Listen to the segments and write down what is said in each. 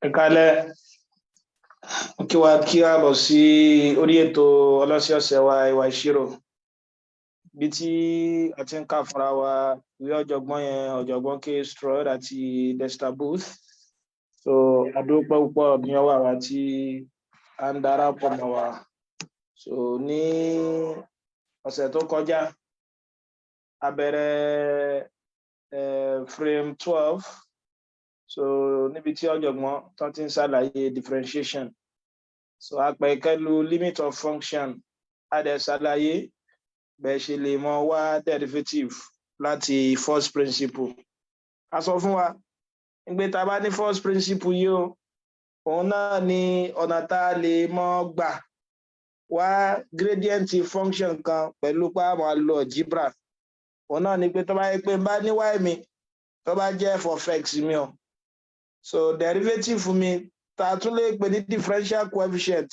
Ẹ káalẹ́. Mo kí wa kí a bọ̀ sí orí ètò ọlọ́sẹ̀ọ̀sẹ̀ wa, Ìwà Ìṣirò, bí tí a ti ń kà fúnra wa ìwé ọ̀jọ̀gbọ́n yẹn, ọ̀jọ̀gbọ́n K. Stroud àti Dexter Booth. So a dúpẹ́ púpọ̀ ní ọwọ́ àwa tí a ń darapọ̀ mọ́ wa. So ní ọ̀sẹ̀ tó kọjá, a bẹ̀rẹ̀ frame 12. So níbi tí ọ̀jọ̀gbọ́n tó ti ń ṣàlàyé differentiation, so a pẹ̀kẹ́lu limit of function, a dẹ̀ ṣàlàyé bẹ́ẹ̀ ṣe lè mọ wá derivative láti first principle. A sọ fún wa pé tá a bá ní first principle yìí o, òun náà ni ọ̀nà tá a lè mọ gbà wá gradient function kan pẹ̀lú pé a máa lo algebra. Òun náà ni pé tó bá yẹ pé bá ní y mi, tó bá jẹ́ f of x mi o, so derivative mi, tá a tún lè pè ní differential coefficient,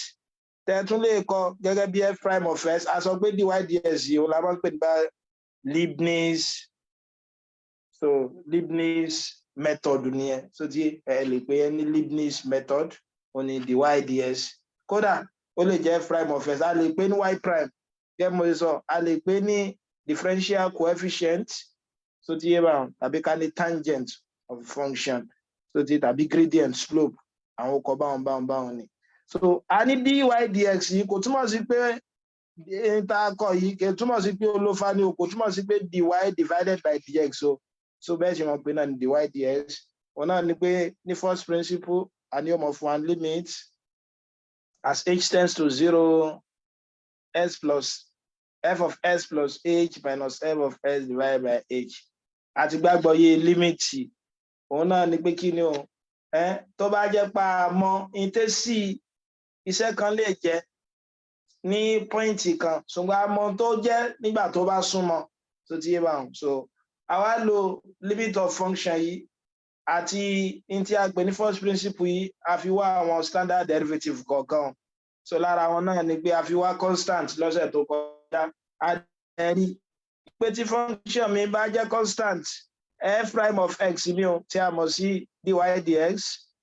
tẹ́ tún lè kọ gẹ́gẹ́ bí f prime of x, a sọ pé dy dx yìí, òun la máa ń pè ní bá Leibniz, so Leibniz method nìyẹn. So tí ẹ lè pè é ní Leibniz method, ó ní dy dx. Kódà ó lè jẹ́ f prime of x, a lè pè ní y prime. Gẹ́gẹ́ mo ṣe sọ, a lè pè ní differential coefficient, so tí yé báwọn, tàbí ká ní tangent of function, so tí tàbí gradient, slope, àwọn ọkọ̀ báwọn báwọn báwọn ni. So a ní dy dx yìí kò túmọ̀ sí pé n ta kọ yìí kò túmọ̀ sí pé olófa ni o, kò túmọ̀ sí pé dy divided by dx o. So bẹ́ẹ̀ ṣe mọ̀ pé náà ni dy dx, òun náà ni pé ní first principle, a ní ó máa fún wa limit as h tends to zero s plus f of s plus h minus f of s divided by h. Àti gbàgbọ́ yé limit, òun náà ni pé kí ni o, tó bá jẹ́ pa mọ̀ ìtẹ́sí iṣẹ́ kan lè jẹ́ ní point kan, ṣùgbọ́n a mọ̀ tó jẹ́ nígbà tó bá súnmọ́. Tó ti yé báwọn, so àwa lo limit of function yìí àti n tí a pè ní first principle yìí, a fi wá àwọn standard derivative kọ̀ọ̀kan. So lára wọn náà ni pé a fi wá constant lọ́sẹ̀ tó kọjá. A rí pé tí function mi bá jẹ́ constant, f prime of x mi o, tí a mọ̀ sí dy dx,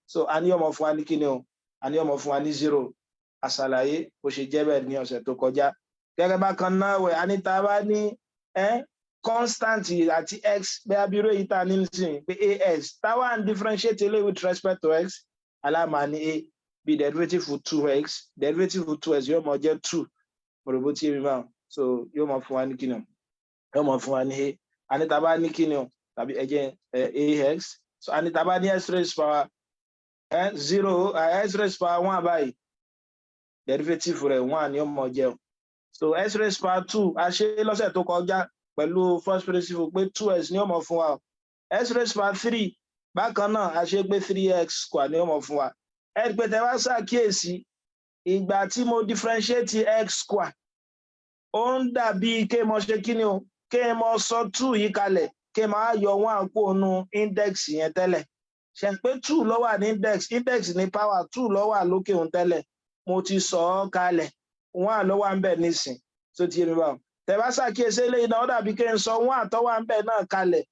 so a ní ó máa fún wa ní kíni o, a ní ó máa fún wa ní zero. Àṣàlàyé bó ṣe jẹ́ bẹ́ẹ̀ ní ọ̀sẹ̀ tó kọjá. Gẹ́gẹ́ bákan náà wẹ̀, a ní tá a bá ní constant àti x, bẹ́ẹ̀ abirú èyí tá a ní nísìnyí pé ax, táwa ń differentiate eléyìí with respect to x, aláàmà ní a bí derivative two x, derivative two x yóò máa jẹ́ two. Mo rò bó tí èmi máa, so yóò máa fún wa ní kíni o, yóò máa fún wa ní a. A ní tá a bá ní kíni o, tàbí ẹ jẹ́ ax. So a ní tá a bá ní x raised power zero, x raised power one báyìí, derivative rẹ̀ one ni ó máa jẹ́ o. So x raised power two, a ṣe lọ́sẹ̀ tó kọjá pẹ̀lú first principle pé two x ni ó máa fún wa o. X raised power three bákan náà, a ṣe pé three x square ni ó máa fún wa. Ẹ rí pé tẹ wá ṣàkíyèsí, ìgbà tí mo differentiate x square, ó ń dàbí ké mo ṣe kí ni o, ké mo sọ two yìí kalẹ̀, ké máa yọ one kúrò nínú index yẹn tẹ́lẹ̀. Ṣe pé two ló wà ní index, index ní power, two ló wà lókè òun tẹ́lẹ̀, mo ti sọ ọ́ kalẹ̀, one ló wà ń bẹ̀ nísìn. Tó ti yé mi báwọn? Tẹ bá ṣàkíyèsí eléyìí náà, ó dàbí kí n sọ one tó wà ń bẹ̀ náà kalẹ̀,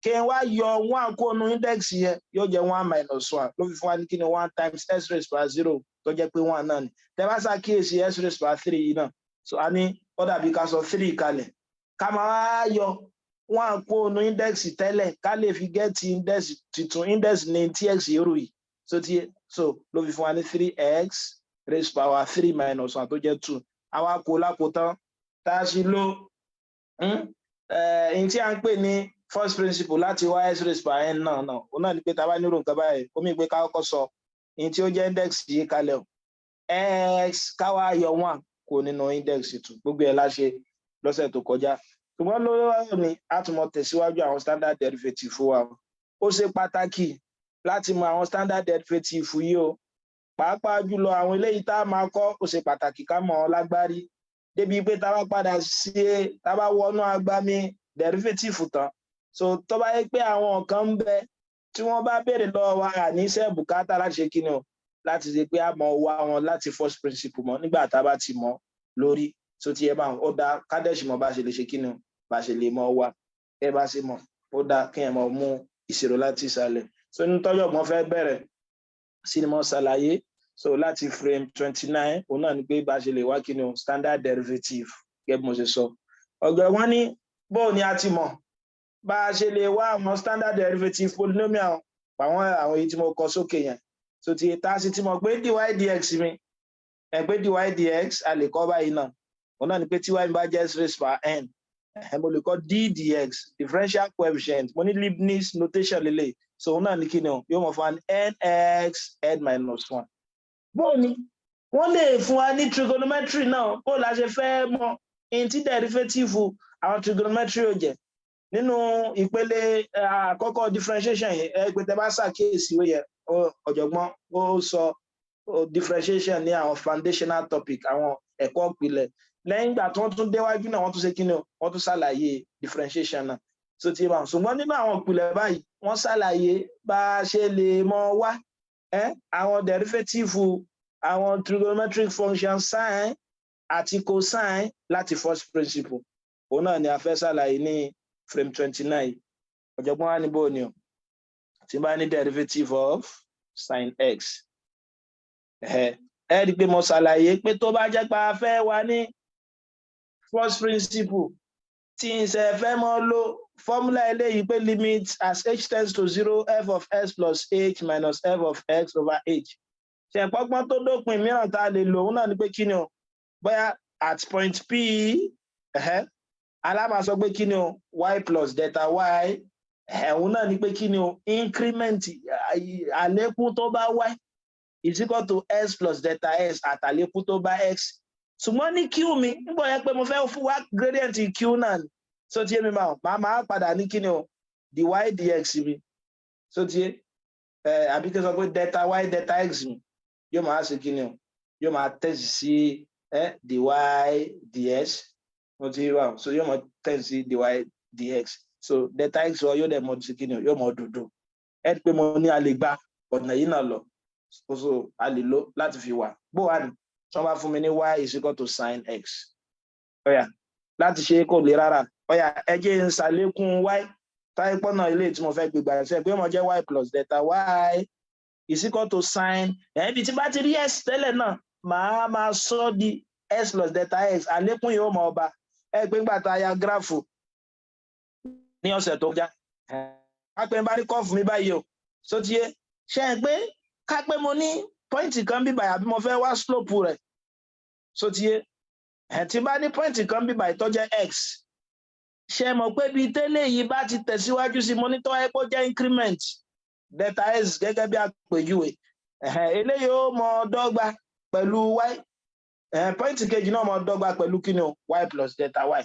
kí n wá yọ one kúrò nínú index yẹn, yóò jẹ́ one minus one, ló fi fún wa ní kí ni, one times x raised power zero, tó jẹ́ pé one náà ni. Tẹ bá ṣàkíyèsí x raised power three yìí náà, so a ní ó dàbí ká sọ three kalẹ̀, ká máa yọ one kúrò nínú index tẹ́lẹ̀, ká lè fi get index tuntun. Index ní tx yòrò yìí. So ti so ló fi fún wa ní three x raised power three minus one, tó jẹ́ two. Àwa kò lákòótán tá a sì lo ẹ̀yìn tí a ń pè ní first principle láti wá x raised power n náà. Òun náà ni pé tá a bá nírò nǹkan báyìí, ó mì pé ká kọ́kọ́ sọ ẹ̀yìn tí ó jẹ́ index yìí kalẹ̀ o, x, ká wá yọ one kúrò nínú index two. Gbogbo ẹ̀ la ṣe lọ́sẹ̀ tó kọjá, ṣùgbọ́n lórí ọ̀rọ̀ ni a tún mọ tẹ̀síwájú àwọn standard derivative wa. Ó ṣe pàtàkì láti mọ àwọn standard derivative yìí o, pàápàá jùlọ àwọn eléyìí tá a máa kọ́. Ó ṣe pàtàkì ká mọ̀ ọ́ lágbárí débi pé tá a bá padà sí, tá a bá wọnú agbami derivative tán, so tó bá yẹ pé àwọn kan ń bẹ tí wọ́n bá béèrè lọ́wọ́ wa, àníṣe bùkátà láti ṣe kíni o, láti ṣe pé a mọ̀ wá wọn láti first principle mọ́ nígbà tá a bá ti mọ̀ lórí. So tí ẹ bá ó dá kádẹ́sì mọ̀ bá ṣe lè ṣe kíni o, bá ṣe lè mọ̀ wá. Ẹ bá ṣe mọ̀, ó dá kí ẹ mọ̀ mú ìṣirò láti ìsàlẹ̀. So ní tọ́jọ̀gbọ́n fẹ́ bẹ̀rẹ̀ Sí ni mo ṣàlàyé. So láti frame 29, òun náà ni pé bá a ṣe lè wá kí ni o, standard derivative. Gẹ́gẹ́ bí mo ṣe sọ, ọ̀jọ̀gbọ́n ní bóò ni a ti mọ̀ bá a ṣe lè wá àwọn standard derivative polynomial, àwọn èyí tí mo kọ sókè yẹn. So ti tá a sì ti mọ̀ pé dy dx mi ẹ pé dy dx, a lè kọ báyìí náà. Òun náà ni pé tí y bá jẹ́ x raised by n, ẹ mo lè kọ d dx, differential coefficient, mo ní Leibniz notation lélẹ̀. So òun náà ní kí ni o, yóò mọ̀ fún wa ní nx n minus one. Bóò ni wọ́n lè fún wa ní trigonometry náà? Bóò la ṣe fẹ́ mọ̀ in tí derivative àwọn trigonometry ò jẹ́ nínú ìpele àkọ́kọ́ differentiation yìí? Ẹ pé tẹ bá ṣàkíyèsí ìwé yẹn, ọ̀jọ̀gbọ́n ó sọ differentiation ní àwọn foundational topic, àwọn ẹ̀kọ́ ìpìlẹ̀. Lẹ́yìn ìgbà tí wọ́n tún déwájú náà, wọ́n tún ṣe kí ni o, wọ́n tún ṣàlàyé differentiation náà. So ti bá, ṣùgbọ́n nínú àwọn ìpìlẹ̀ báyìí, wọ́n ṣàlàyé bá a ṣe lè mọ wá àwọn derivative àwọn trigonometric function sine àti cosine láti first principle. Òun náà ni a fẹ́ ṣàlàyé ní frame 29. Ọ̀jọ̀gbọ́n wa ní bó ni o, tí n bá ní derivative of sin x, ẹ rí i pé mo ṣàlàyé pé tó bá jẹ́ pé a fẹ́ wá ní first principle, tí n ṣe fẹ́ mọ́ lo formula eléyìí pé limit as h tends to zero f of x plus h minus f of x over h, ṣe pọ́gbọ́n tó dópin mìíràn tá a lè lò, òun náà ni pé kí ni o, bóyá at point p, aláma sọ pé kí ni o, y plus delta y, òun náà ni pé kí ni o, increment, àlékún tó bá y is equal to x plus delta x àtàlékún tó bá x. Ṣùgbọ́n ní q mi, nígbà yẹn pé mo fẹ́ fún wa gradient q náà ni. So tí èmi máa padà ní kí ni o, dy dx mi. So tí ẹ àbí kí n sọ pé delta y delta x mi yóò máa ṣe kí ni o, yóò máa tend sí dy dx. Mo ti wà, so yóò máa tend sí dy dx. So delta x wọ yóò dẹ̀ mọ sí kí ni o, yóò mọ dòdò. Ẹ rí i pé mo ní a lè gba ọ̀nà yìí náà lọ, so a lè lò láti fi wà. Bó wà ní tí wọ́n bá fún mi ní y is equal to sin x, ó yá, láti ṣe kò lè rárá. Ó yá, ẹ jẹ́ n ṣàlékún y táyé pọ́nà ilé tí mo fẹ́ gbégbá ṣe pé mo jẹ́ y plus delta y is equal to sin ẹ̀ẹ́dì tí bá ti rí x tẹ́lẹ̀ náà, màá máa sọ di x plus delta x. Àlékún yóò mọ ọba ẹ pé ńgbà tá a ya graph ní ọ̀sẹ̀ tó kọjá, ká pé n bá rí curve mi báyìí o. So ti yé ṣe é pé ká pé mo ní point kan bíbà, àbí mo fẹ́ wá slope rẹ̀. So ti yé ẹ̀, tí bá ní point kan bíbà tó jẹ́ x, ṣe mọ̀ pé bí tẹ́lẹ̀ yìí bá ti tẹ̀síwájú sí, mo ní tó ẹ kó jẹ́ increment delta x gẹ́gẹ́ bí àpèjúwe, eléyìí ó mọ dọ́gba pẹ̀lú y. Point kejì náà mọ dọ́gba pẹ̀lú kíni o, y plus delta y.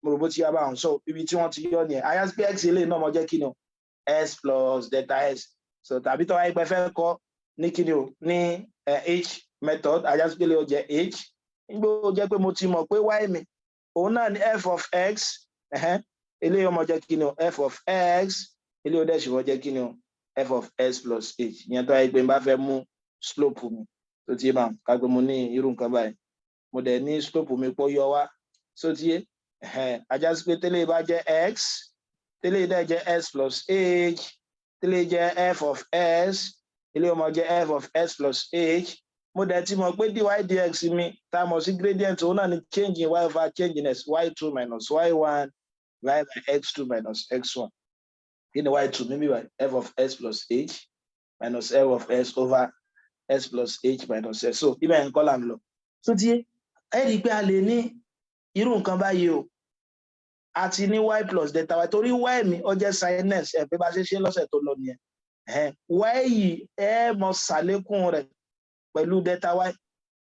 Mo rò bó ti yá báwọn. So ibi tí wọ́n ti yọ nìyẹn. Àyà pé x eléyìí náà mọ jẹ́ kíni o, x plus delta x. So tàbí tó wáyé pé fẹ́ kọ́ ní kíni o, ní h method, àyà pé eléyìí ó jẹ́ h. Nígbà ó jẹ́ pé mo ti mọ̀ pé y mi, òun náà ní f of x, eléyìí ó mọ jẹ́ kíni o, f of x. Eléyìí ó dẹ̀ sì wọ́n jẹ́ kíni o, f of x plus h. Ìyẹn tó wáyé pé n bá fẹ́ mú slope mi tó ti máa ká pé mo ní irú nǹkan báyìí, mo dẹ̀ ní slope mi pọ̀ yọ wá. So ti yé, ajá sí pé tẹ́lẹ̀ bá jẹ́ x, tẹ́lẹ̀ dẹ̀ jẹ́ x plus h, tẹ́lẹ̀ jẹ́ f of x, eléyìí ó máa jẹ́ f of x plus h. Mo dẹ̀ ti mọ̀ pé dy dx mi, tá a mọ̀ sí gradient, òun náà ni change in y over change in x, y2 minus y1 divided by x2 minus x1. Kí ni y2 mi bí? F of x plus h minus f of x over x plus h minus s. So ibẹ̀ ń kọ́ là ń lọ. So ti ẹ rí i pé a lè ní irú nǹkan báyìí o, a ti ní y plus delta y, torí y mi ó jẹ́ sin x. Ẹ pé bá ṣe ṣe lọ́sẹ̀ tó lọ nìyẹn. Y yìí, ẹ mọ ṣàlékún rẹ̀ pẹ̀lú delta y.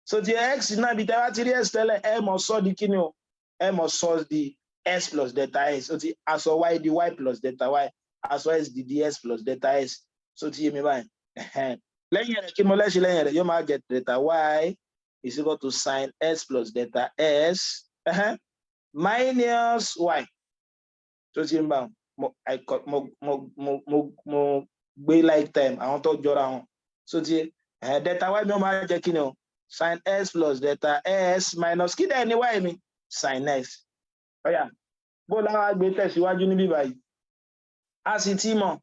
So ti x náà, bí tẹ́ bá ti rí x tẹ́lẹ̀, ẹ mọ sọ di kíni o, ẹ mọ sọ di x plus delta x. So ti aṣọ y di y plus delta y, aṣọ x di dx plus delta x. So ti yé mi báyìí. Lẹ́yìn rẹ̀, kí mo lẹ́sìn lẹ́yìn rẹ̀, yóò máa jẹ delta y is equal to sin x plus delta x minus y. Tó ti ń bá mo mo mo mo mo gbé like term, àwọn tó jọra wọn. So ti delta y mi ó máa jẹ kí ni o, sin x plus delta x minus kí dẹ̀ ní y mi, sin x. Ó yá, bó láwa gbé tẹ̀síwájú níbí báyìí? A sì ti mọ̀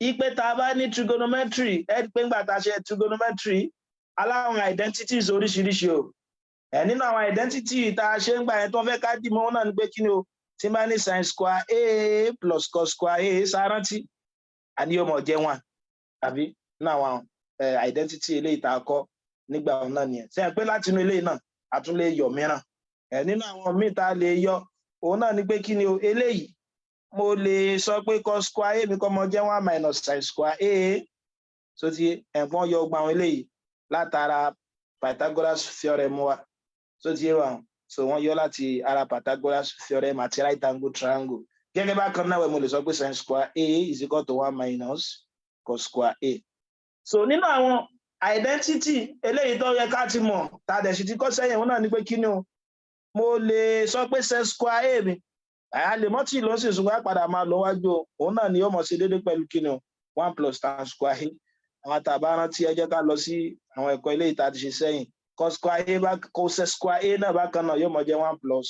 Ipe tá a bá ní trigonometry, ẹ rí pé ńgbà tá a ṣe trigonometry, aláwọn identities oríṣiríṣi o. Ẹ nínú àwọn identity tá a ṣe ń gbà yẹn tó fẹ́ ká dì mọ́ náà ni pé kí ni o? Tí n bá ní sin square A plus cos square A, sárántí, àní yóò mọ̀ jẹ́ one, àbí? Nínú àwọn identity eléyìí tá a kọ́ nígbà náà nìyẹn. Sẹ́yìn pé láti inú eléyìí náà, a tún lè yọ mìíràn. Ẹ nínú àwọn míì tá a lè yọ, òun náà ni pé kí ni o? Eléyìí, mo lè sọ pé cos square A mi kọ́ mọ jẹ́ one minus sin square A. So ti ẹ̀gbọ́n yọ gba àwọn eléyìí látara Pythagoras theorem wa. So ti yé wa? So wọ́n yọ láti ara Pythagoras theorem àti right angle triangle. Gẹ́gẹ́ bákan náà, mo lè sọ pé sin square A is equal to one minus cos square A. So nínú àwọn identity eléyìí tó yẹ ká ti mọ̀, tá a dẹ̀ sì ti kọ́ sẹ́yìn, òun náà ni pé kí ni o? Mo lè sọ pé sin square A mi, àyà lè mọ́tì ló ń sì ṣùgbọ́n padà máa lọ wájú o, òun náà ni yóò mọ̀ sí déédéé pẹ̀lú kí ni o? One plus tan square A. Àwọn tàbá rántí, ẹ jẹ́ ká lọ sí àwọn ẹ̀kọ́ eléyìí tá a ti ṣe sẹ́yìn. Cos square A bá cosec square A náà bákan náà yóò mọ̀ jẹ́ one plus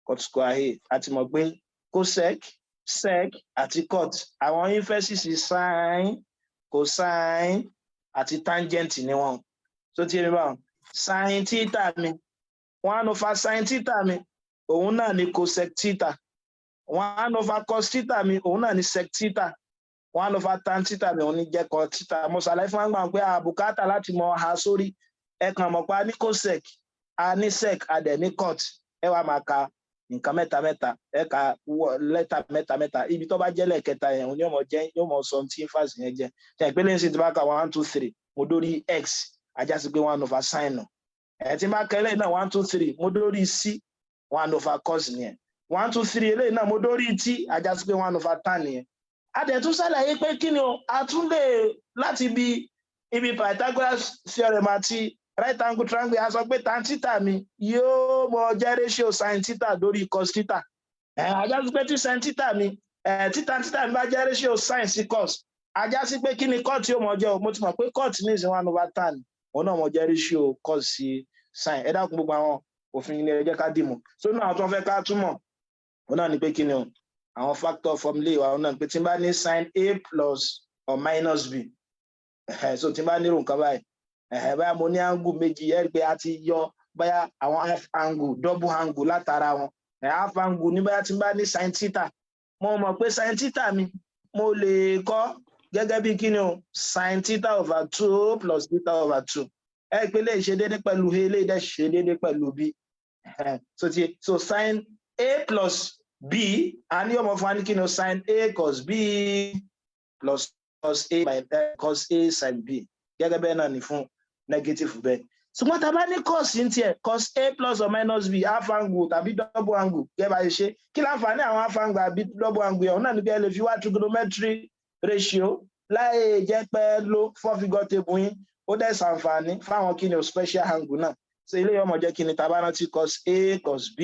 cot square A. A ti mọ̀ pé cosec, sec àti cot, àwọn inverses sin, cosine àti tangent ni wọn. Tó ti rí báwọn, sin theta mi, one over sin theta mi, òun náà ni cosec theta. One over cos theta mi, òun náà ni sec theta. One over tan theta mi, òun ní jẹ́ cot theta. Mo ṣàlàyé fún wa pé àbùkátà láti mọ ha sórí. Ẹ kàn mọ̀ pé a ní cosec, a ní sec, a dẹ̀ ní cot. Ẹ wá máa ka nǹkan mẹ́ta mẹ́ta, ẹ ka lẹ́tà mẹ́ta mẹ́ta. Ibi tó bá jẹ́ lẹ́ẹ̀kẹta yẹn, òun yóò mọ̀ jẹ́, yóò mọ̀ sọ tí inverse yẹn jẹ́. Ṣe ìpínlẹ̀ ń sìn, tí bá ka one, two, three, mo dórí x, ajá sí pé one over sin nù. Ẹ̀ tí bá kẹ́lẹ́ náà, one, two, three, mo dórí c, one over cos nìyẹn. One, two, three eléyìí náà, mo dórí t, ajá sí pé one over tan nìyẹn. A dẹ̀ tún ṣàlàyé pé kí ni o? A tún lè láti ibi Pythagoras theorem àti right angle triangle, a sọ pé tan theta mi yóò mọ jẹ́ ratio sin theta lórí cos theta. Ẹ̀ ajá sí pé tí sin theta mi, ẹ̀ tí tan theta mi bá jẹ́ ratio sin sí cos, ajá sí pé kí ni cot yóò mọ jẹ́ o? Mo ti mọ̀ pé cot ní ìsìn one over tan, òun náà mọ jẹ́ ratio cos sí sin. Ẹ dákun, gbogbo àwọn òfin ilé, ẹ jẹ́ ká dìmọ̀. So náà, àwọn tó ń fẹ́ ká túmọ̀, òun náà ni pé kí ni o? Àwọn factor formula wa, òun náà ni pé tí n bá ní sin A plus or minus B, so tí n bá nírò nǹkan báyìí, báyà mo ní angle méjì, ẹ rí i pé a ti yọ báyà àwọn half angle, double angle látara wọn. Half angle ní báyà tí n bá ní sin theta, mo mọ̀ pé sin theta mi, mo lè kọ́ gẹ́gẹ́ bí kí ni o? Sin theta over two plus theta over two. Ẹ rí i pé lè ṣe déédéé pẹ̀lú A, lè dẹ̀ ṣe déédéé pẹ̀lú B. So ti so sin A plus B, a ní ọmọ fún wa ní kí ni o? Sin A cos B plus cos A by cos A sin B. Gẹ́gẹ́ bẹ́ẹ̀ náà ni fún negative bẹ́ẹ̀. Ṣùgbọ́n tá a bá ní cos ní tiẹ̀, cos A plus or minus B, half angle tàbí double angle, gẹ́gẹ́ bá ṣe ṣe, kí láǹfààní àwọn half angle àbí double angle yẹn? Òun náà ní bí ẹ lè fi wá trigonometry ratio láì jẹ́ pé lo four figure table yín. Ó dẹ̀ ṣàǹfààní fáwọn kí ni o? Special angle náà. So ilé yọmọ jẹ́ kí ni? Tá a bá rántí, cos A cos B,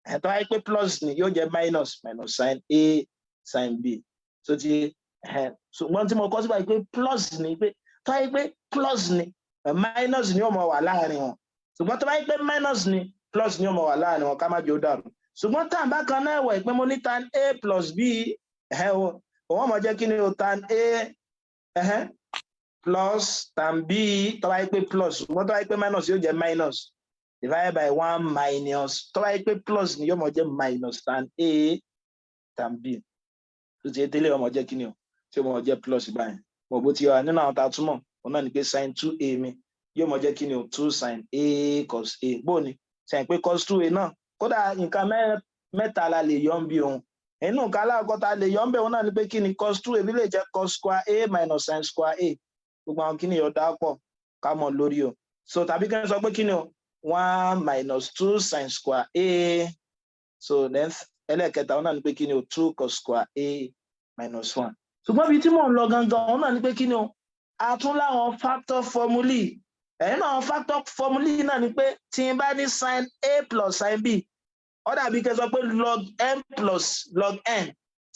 ẹ̀tọ́ ayé pé plus ni, yóò jẹ́ minus, minus sin A sin B. So ti ṣùgbọ́n tí mo kọ́ síbáyìí pé plus ni, pé tó ayé pé plus ni, minus ni yóò mọ wà láàrin wọn. Ṣùgbọ́n tó bá yẹ pé minus ni, plus ni yóò mọ wà láàrin wọn, ká má jẹ́ ó dàrú. Ṣùgbọ́n tan bákan náà ẹ̀wẹ̀, pé mo ní tan A plus B, òun mọ̀ jẹ́ kí ni o? Tan A plus tan B, tó bá yẹ pé plus. Ṣùgbọ́n tó bá yẹ pé minus, yóò jẹ́ minus divided by one minus. Tó bá yẹ pé plus ni, yóò mọ̀ jẹ́ minus tan A tan B. Tó ti délé, ọmọ jẹ́ kí ni o? Tí ó mọ̀ jẹ́ plus báyìí. Mo bó ti wà nínú àwọn tá a túmọ̀, òun náà ni pé sin 2A mi yóò mọ̀ jẹ́ kí ni o? Two sin A cos A. Bó ni sẹ́yìn pé cos 2A náà, kódà nǹkan mẹ́ta la lè yọ ń bí òun. Inú nǹkan alákọ̀ọ́ tá a lè yọ ń bẹ̀, òun náà ni pé kí ni cos 2A bí lè jẹ́? Cos square A minus sin square A. Gbogbo àwọn kí ni yọ dá pọ̀ ká mọ̀ lórí o. So tàbí kí n sọ pé kí ni o? One minus two sin square A. So then, ẹlẹ́ẹ̀kẹta, òun náà ni pé kí ni o? Two cos square A minus one. Ṣùgbọ́n ibi tí mò ń lọ gangan, òun náà ni pé kí ni o? A tún láwọn factor formulae. Ẹ̀yìn náà, àwọn factor formulae náà ni pé tí n bá ní sin A plus sin B, ó dàbí kẹ́ sọ pé log m plus log n.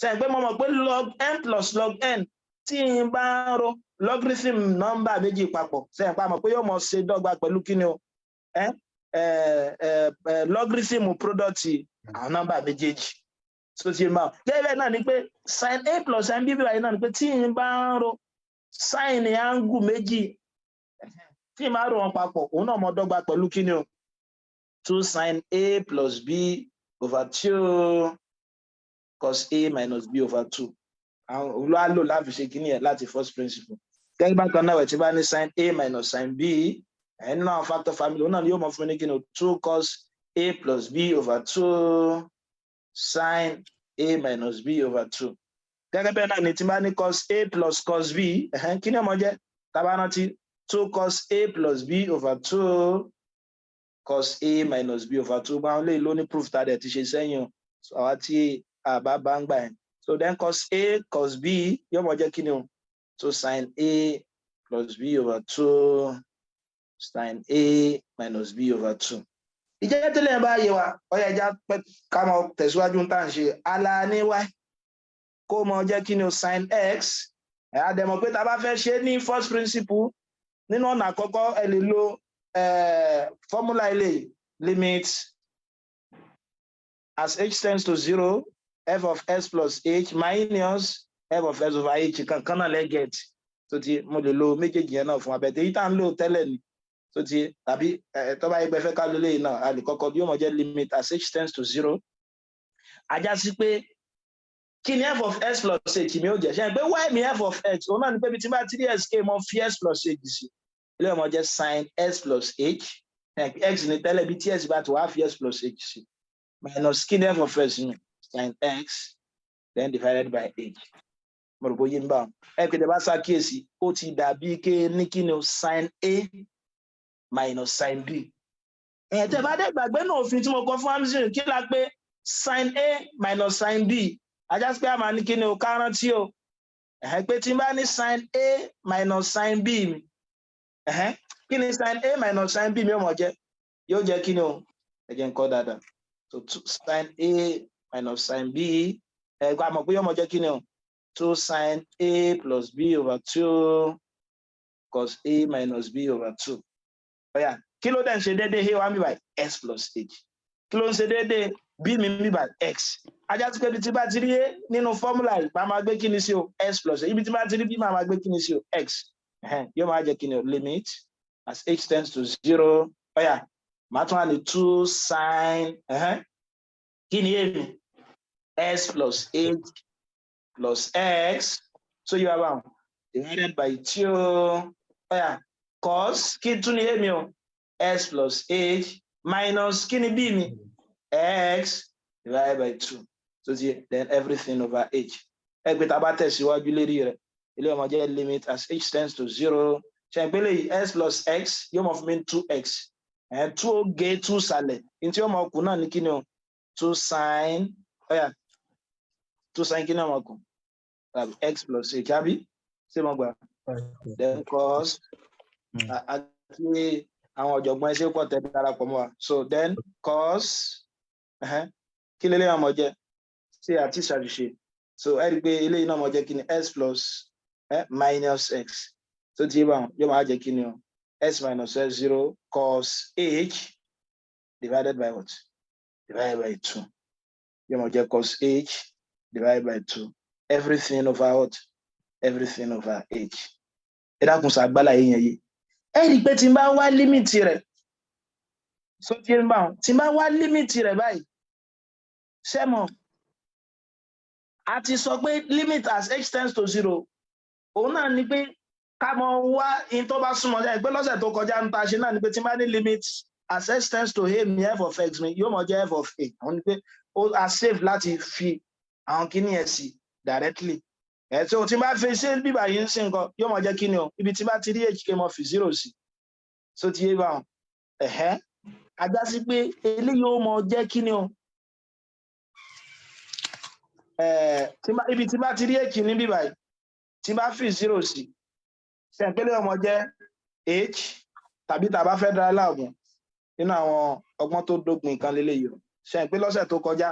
Sẹ́yìn pé mo mọ̀ pé log m plus log n, tí n bá ń ro logarithm nọ́mbà méjì papọ̀, sẹ́yìn pé a mọ̀ pé yóò mọ̀ ṣe dọ́gba pẹ̀lú kí ni o? Logarithm product àwọn nọ́mbà méjèèjì. So ti máa gẹ́gẹ́ bẹ́ẹ̀ náà ni pé sin A plus sin B báyìí náà ni pé tí n bá ń ro sin angle méjì, tí n bá rò wọn papọ̀, òun náà mọ dọ́gba pẹ̀lú kíni o? Two sin A plus B over two cos A minus B over two. Àwọn òun ló á lò láti ṣe kíní ẹ̀ láti first principle. Gẹ́gẹ́ bákan náà ẹ̀, tí bá ní sin A minus sin B ẹ̀ nínú àwọn factor family, òun náà ni yóò mọ fún mi ní kíni o? Two cos A plus B over two sin A minus B over two. Gẹ́gẹ́ bẹ́ẹ̀ náà ni tí bá ní cos A plus cos B, ẹ̀hẹ́n, kí ni ó máa jẹ́? Tá bá rántí, two cos A plus B over two cos A minus B over two. Báwọn lè ló ní proof tá a dẹ̀ ti ṣe sẹ́yìn o. So àwa tí a bá bá ń gbà yẹn, so then cos A cos B yóò mọ jẹ́ kí ni o? Two sin A plus B over two sin A minus B over two. Ìjẹ́ tẹ́lẹ̀ yẹn bá yé wa, ó yá, ẹ jẹ́ á ká mọ tẹ̀síwájú tá à ń ṣe. Ala ní y kó mọ jẹ́ kí ni o? Sin x. Ẹ̀ á dẹ̀ mọ̀ pé tá a bá fẹ́ ṣe ní first principle, nínú ọ̀nà àkọ́kọ́, ẹ lè lo formula ilé: limit as h tends to zero f of s plus h minus f of s over h. Kankan náà lẹ́gẹ̀ẹ́t tó ti mo lè lo méjèèjì yẹn náà fún abẹ́tẹ̀ èyí tá à ń lò tẹ́lẹ̀ ni tó ti tàbí tó bá yẹ pé fẹ́ ká ló léyìí náà, a lè kọ́kọ́ yóò mọ̀ jẹ́ limit as h tends to zero. Ajá sí pé kí ni f of s plus h mi ó jẹ́? Ṣe é pé y mi f of x, òun náà ni pé bí tí bá ti rí s, k mọ fi s plus h sí, ilé ọmọ jẹ́ sin s plus h, x ní tẹ́lẹ̀, bí tí s bá ti wá fi s plus h sí, minus kí ni f of s mi? Sin x, then divided by h. Mo rò bóyá ń bá wọn. Ẹ pé tẹ bá ṣàkíyèsí, ó ti dàbí ké ní kí ni o? Sin A minus sin B. Ẹ tẹ bá dé gbàgbé náà, òfin tí mo kọ fún amazon, kí la pé sin A minus sin B? Ajá sí pé a máa ní kí ni o? Ká rántí o, ẹ̀hẹ́n, pé tí n bá ní sin A minus sin B mi, ẹ̀hẹ́n, kí ni sin A minus sin B mi ó mọ̀ jẹ́? Yóò jẹ́ kí ni o? Ẹ jẹ́ n kọ́ dáadáa. So two sin A minus sin B, ẹ gbà mọ̀ pé yóò mọ̀ jẹ́ kí ni o? Two sin A plus B over two cos A minus B over two. Ó yá, kí ló dẹ̀ ń ṣe déédéé a wá mi by s plus h? Kí ló ń ṣe déédéé b mi by x? Ajá tí pé ibi tí bá ti rí a nínú formula yìí, máa máa gbé kí ni sí o? S plus h. Ibi tí bá ti rí b, máa máa gbé kí ni sí o? X. Yóò máa jẹ́ kí ni o? Limit as h tends to zero. Ó yá, màá tún wá ní two sin, kí ni a mi? S plus h plus x. So you have am divided by two. Ó yá, cos kí tún ni a mi o? S plus h minus kí ni b mi? X divided by two. So ti then everything over h. Ẹ pé tá a bá tẹ̀síwájú lérí rẹ̀, ilé ọmọ jẹ́ limit as h tends to zero. Ṣe ń pélé s plus x yóò mọ fún mi two x, ẹ̀ two ó gé two sàlẹ̀, ní tí ó mọ kù náà ní kí ni o? Two sin, ó yá, two sin, kí ni ó mọ kù? Tàbí x plus h, àbí ṣé mo gbà? Then cos, àti àwọn ọ̀jọ̀gbọ́n ẹṣẹ́ pọ̀ tẹ́ darapọ̀ mọ́ wa. So then cos, kí lélẹ́yìn ọmọ jẹ́ ṣé àti ṣàṣìṣe? So ẹ rí i pé eléyìí náà mọ jẹ́ kí ni? S plus minus x. Tó ti yé báwọn, yóò máa jẹ́ kí ni o? S minus s zero cos h divided by what? Divided by two. Yóò máa jẹ́ cos h divided by two, everything over what? Everything over h. Ẹ dákun, sàgbálà yìí yẹn yìí, ẹ rí i pé tí n bá wá limit rẹ̀, so tí n bá tí n bá wá limit rẹ̀ báyìí, ṣé mọ̀ a ti sọ pé limit as h tends to zero, òun náà ni pé ká mọ wá in tó bá súnmọ́. Ṣe pé lọ́sẹ̀ tó kọjá ń ta ṣe náà ni pé tí n bá ní limit as h tends to a mi, f of x mi yóò mọ jẹ́ f of a. Àwọn ni pé ó a safe láti fi àwọn kíní ẹ̀ sí directly. Ẹ̀ tí o ti bá fi ṣe bíbà yìí ń sìn nǹkan, yóò mọ jẹ́ kíní o? Ibi tí bá ti rí h, k mọ fi zero sí. So ti yé báwọn, ẹ̀hẹ́, ajá sí pé eléyìí ó mọ jẹ́ kíní o? Ibi tí bá ti rí h ní bíbà yìí, tí bá fi zero sí, ṣẹ̀ǹpẹ́lẹ́ ọmọ jẹ́ h. Tàbí tá a bá fẹ́ dára láàmú nínú àwọn ọgbọ́n tó dópin kan lélẹ́yìí o, ṣẹ̀ǹpẹ́ lọ́sẹ̀ tó kọjá,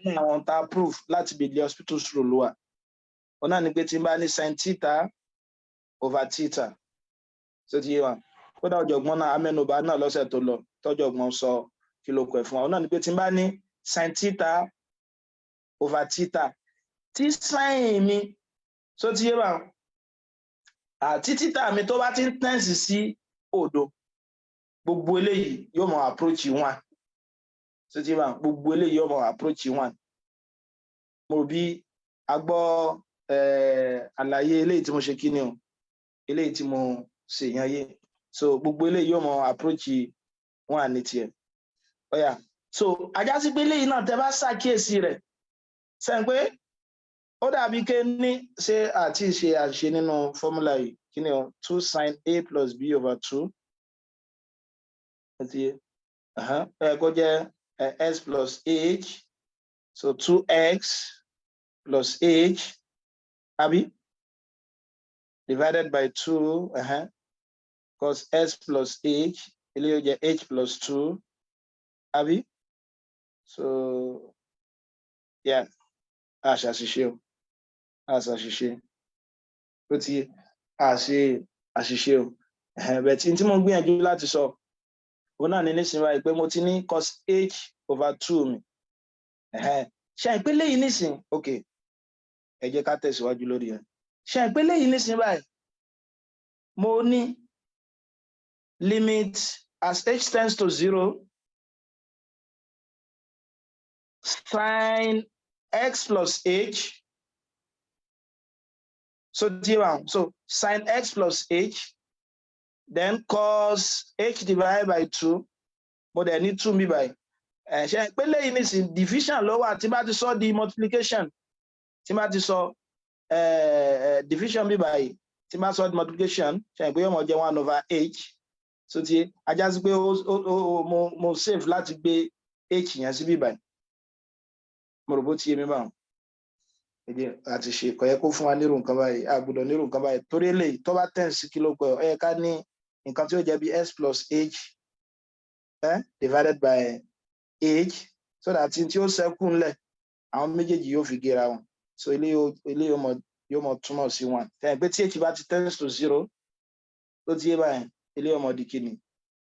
nínú àwọn tá a proof láti bí the Hospital rule wà, ó náà ni pé tí n bá ní sin theta over theta, tó ti yé wa, kódà ọ̀jọ̀gbọ́n náà amẹ́nubà náà lọ́sẹ̀ tó lọ, tọ́jọ̀gbọ́n sọ kí ló kọ ẹ̀ fún wa, ó náà ni pé tí n bá ní sin theta Over theta. Tí sin mi, so ti yé báwọn, àti theta mi tó bá ti ń tend sí òdo, gbogbo eléyìí yóò mọ approach one. So ti yé báwọn, gbogbo eléyìí yóò mọ approach one. Mo rò bí a gbọ́ àlàyé eléyìí tí mo ṣe, kí ni o, eléyìí tí mo ṣe yẹn yé. So gbogbo eléyìí yóò mọ approach one ní tiẹ̀. Ó yá, so ó já sí pé eléyìí náà, tẹ́ bá ṣàkíyèsí rẹ̀ sẹ́yìn pé ó dàbí ké ní ṣé àti ṣe àṣìṣe nínú formula yìí, kí ni o, two sin a plus b over two, ẹ ti yé ẹ, kó jẹ́ x plus h, so two x plus h, àbí, divided by two, cos x plus h, eléyìí ó jẹ́ h plus two, àbí? So yeah, a ṣàṣìṣe o, a ṣàṣìṣe, ó ti a ṣe àṣìṣe o. Bẹ́ẹ̀ tí mo gbìyànjú láti sọ òun náà ní nísìnyí báyìí pé mo ti ní cos h over two mi ṣe àìpé léyìí nísìnyí. Ok, ẹ jẹ́ ká tẹ̀síwájú lórí ẹ̀. Ṣe àìpé léyìí nísìnyí báyìí, mo ní limit as h tends to zero sin x plus h. So so sin x plus h, then cos h divided by two. Mo dẹ̀ ní two mi báyìí. Ẹ ṣe pé lẹ́yìn nísìn, division ló wà. Tí bá ti sọ di multiplication, tí bá ti sọ division bí báyìí, tí bá sọ di multiplication, ṣe pé yóò mọ jẹ́ one over h. So ti ó já sí pé ó mo safe láti gbé h yẹn sí bí báyìí. Mo rò bó ti yé mi báwọn. Ẹ jẹ́ àti ṣe kò yẹ kó fún wa nírú nǹkan báyìí. A gbọ́dọ̀ nírú nǹkan báyìí torí eléyìí tó bá tẹ̀ sí kí ló pẹ́, ọ yẹ ká ní nǹkan tí ó jẹ́ bí x plus h divided by h, so that tí ó ṣẹ́kù ńlẹ̀, àwọn méjèèjì yóò fi gera wọn. So eléyìí yóò mọ túmọ̀ sí one. Tẹ̀yìn pé tí h bá ti tends to zero, tó ti yé báyìí, eléyìí ó mọ di kíni?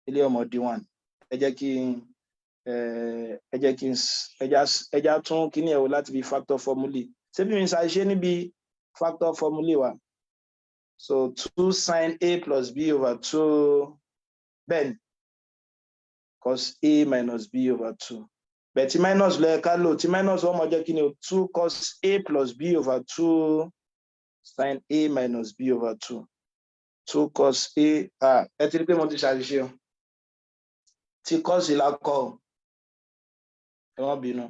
Eléyìí ó mọ di one. Ẹ jẹ́ kí n ẹ já tún kíní ẹ̀ wò láti bí factor formula. Ṣé bí mi ṣàṣìṣe níbi factor formula wa? So two sin a plus b over two, then cos a minus b over two. Bẹ́ẹ̀ tí minus ló yẹ ká lò, tí minus wọ́n mọ̀ jẹ́ kí ni o, two cos a plus b over two sin a minus b over two. Two cos a, ah, ẹ ti rí pé mo ti ṣàṣìṣe o. Tí cos la kọ o, ẹ má bínú,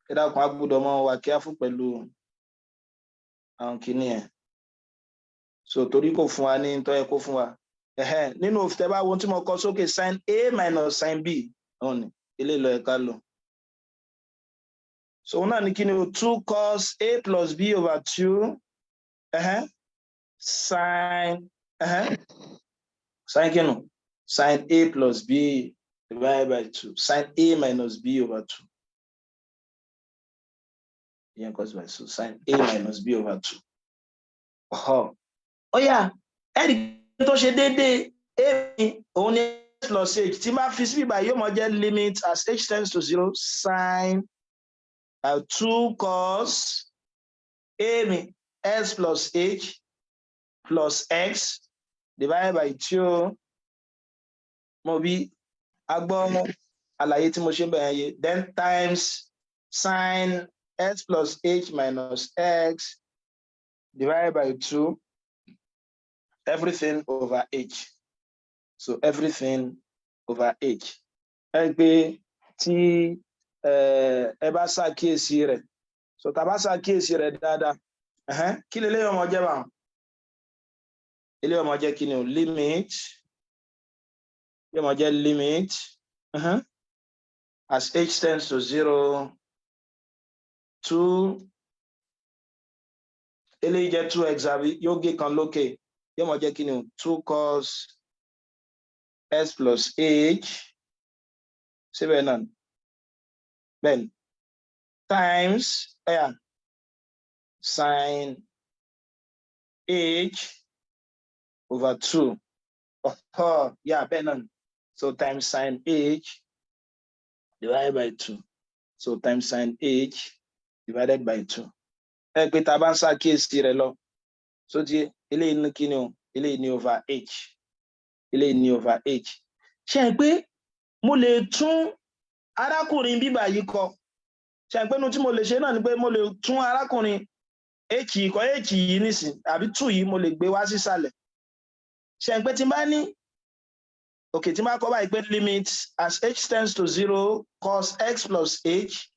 ẹ dákun. A gbọ́dọ̀ mọ wà careful pẹ̀lú àwọn kìíní ẹ̀, so torí kò fún wa ní tó yẹ kó fún wa. Ẹ̀hẹ́n, nínú òfin, tẹ́ bá wo tí mo kọ sókè, sin a minus sin b, òun ni eléyìí ló yẹ ká lò. So òun náà ní kí ni o, two cos a plus b over two, ẹ̀hẹ́n, sin, ẹ̀hẹ́n, sin kí nù, sin a plus b divided by two, sin a minus b over two. Ìyẹn cos by, so sin a minus b over two. Ọ̀họ́, ó yá, ẹ̀rí tó ṣe déédéé a mi òun ni x plus h. Tí bá fi síbí báyìí, yóò mọ jẹ́ limit as h tends to zero sin two cos a mi x plus h plus x divided by two. Mo bí agbọ́ àlàyé tí mo ṣe ń bẹ̀rẹ̀ yé, then times sin x plus h minus x divided by two, everything over h. So everything over h. Ẹ pé tí ẹ bá ṣàkíyèsí rẹ̀, so tá a bá ṣàkíyèsí rẹ̀ dáadáa, kí lè léyìn ọmọ jẹ́ báwọn? Ilé ọmọ jẹ́ kí ni o? Limit yóò mọ jẹ́ limit as h tends to zero, two, eléyìí jẹ́ two x, àbí? Yóò gé kan lókè, yóò mọ jẹ́ kí ni o? Two cos x plus h, síbẹ̀ náà bẹ́ẹ̀, times yeah, sin h over two. Oh, yeah, bẹ́ẹ̀ náà. So times sin h divided by two. So times sin h divided by two. Ẹ pé tá a bá ń ṣàkíyèsí rẹ̀ lọ, so ti eléyìí ní kíni o? Eléyìí ní over h, eléyìí ní over h. Ṣe é pé mo lè tún arákùnrin bíbà yìí kọ? Ṣe é pé inú tí mo lè ṣe náà ni pé mo lè tún arákùnrin h yìí kọ, h yìí nísìn àbí two yìí, mo lè gbé wá sísàlẹ̀. Ṣe é pé tí n bá ní, ok, tí n bá kọ báyìí pé limit as h tends to zero cos x plus h,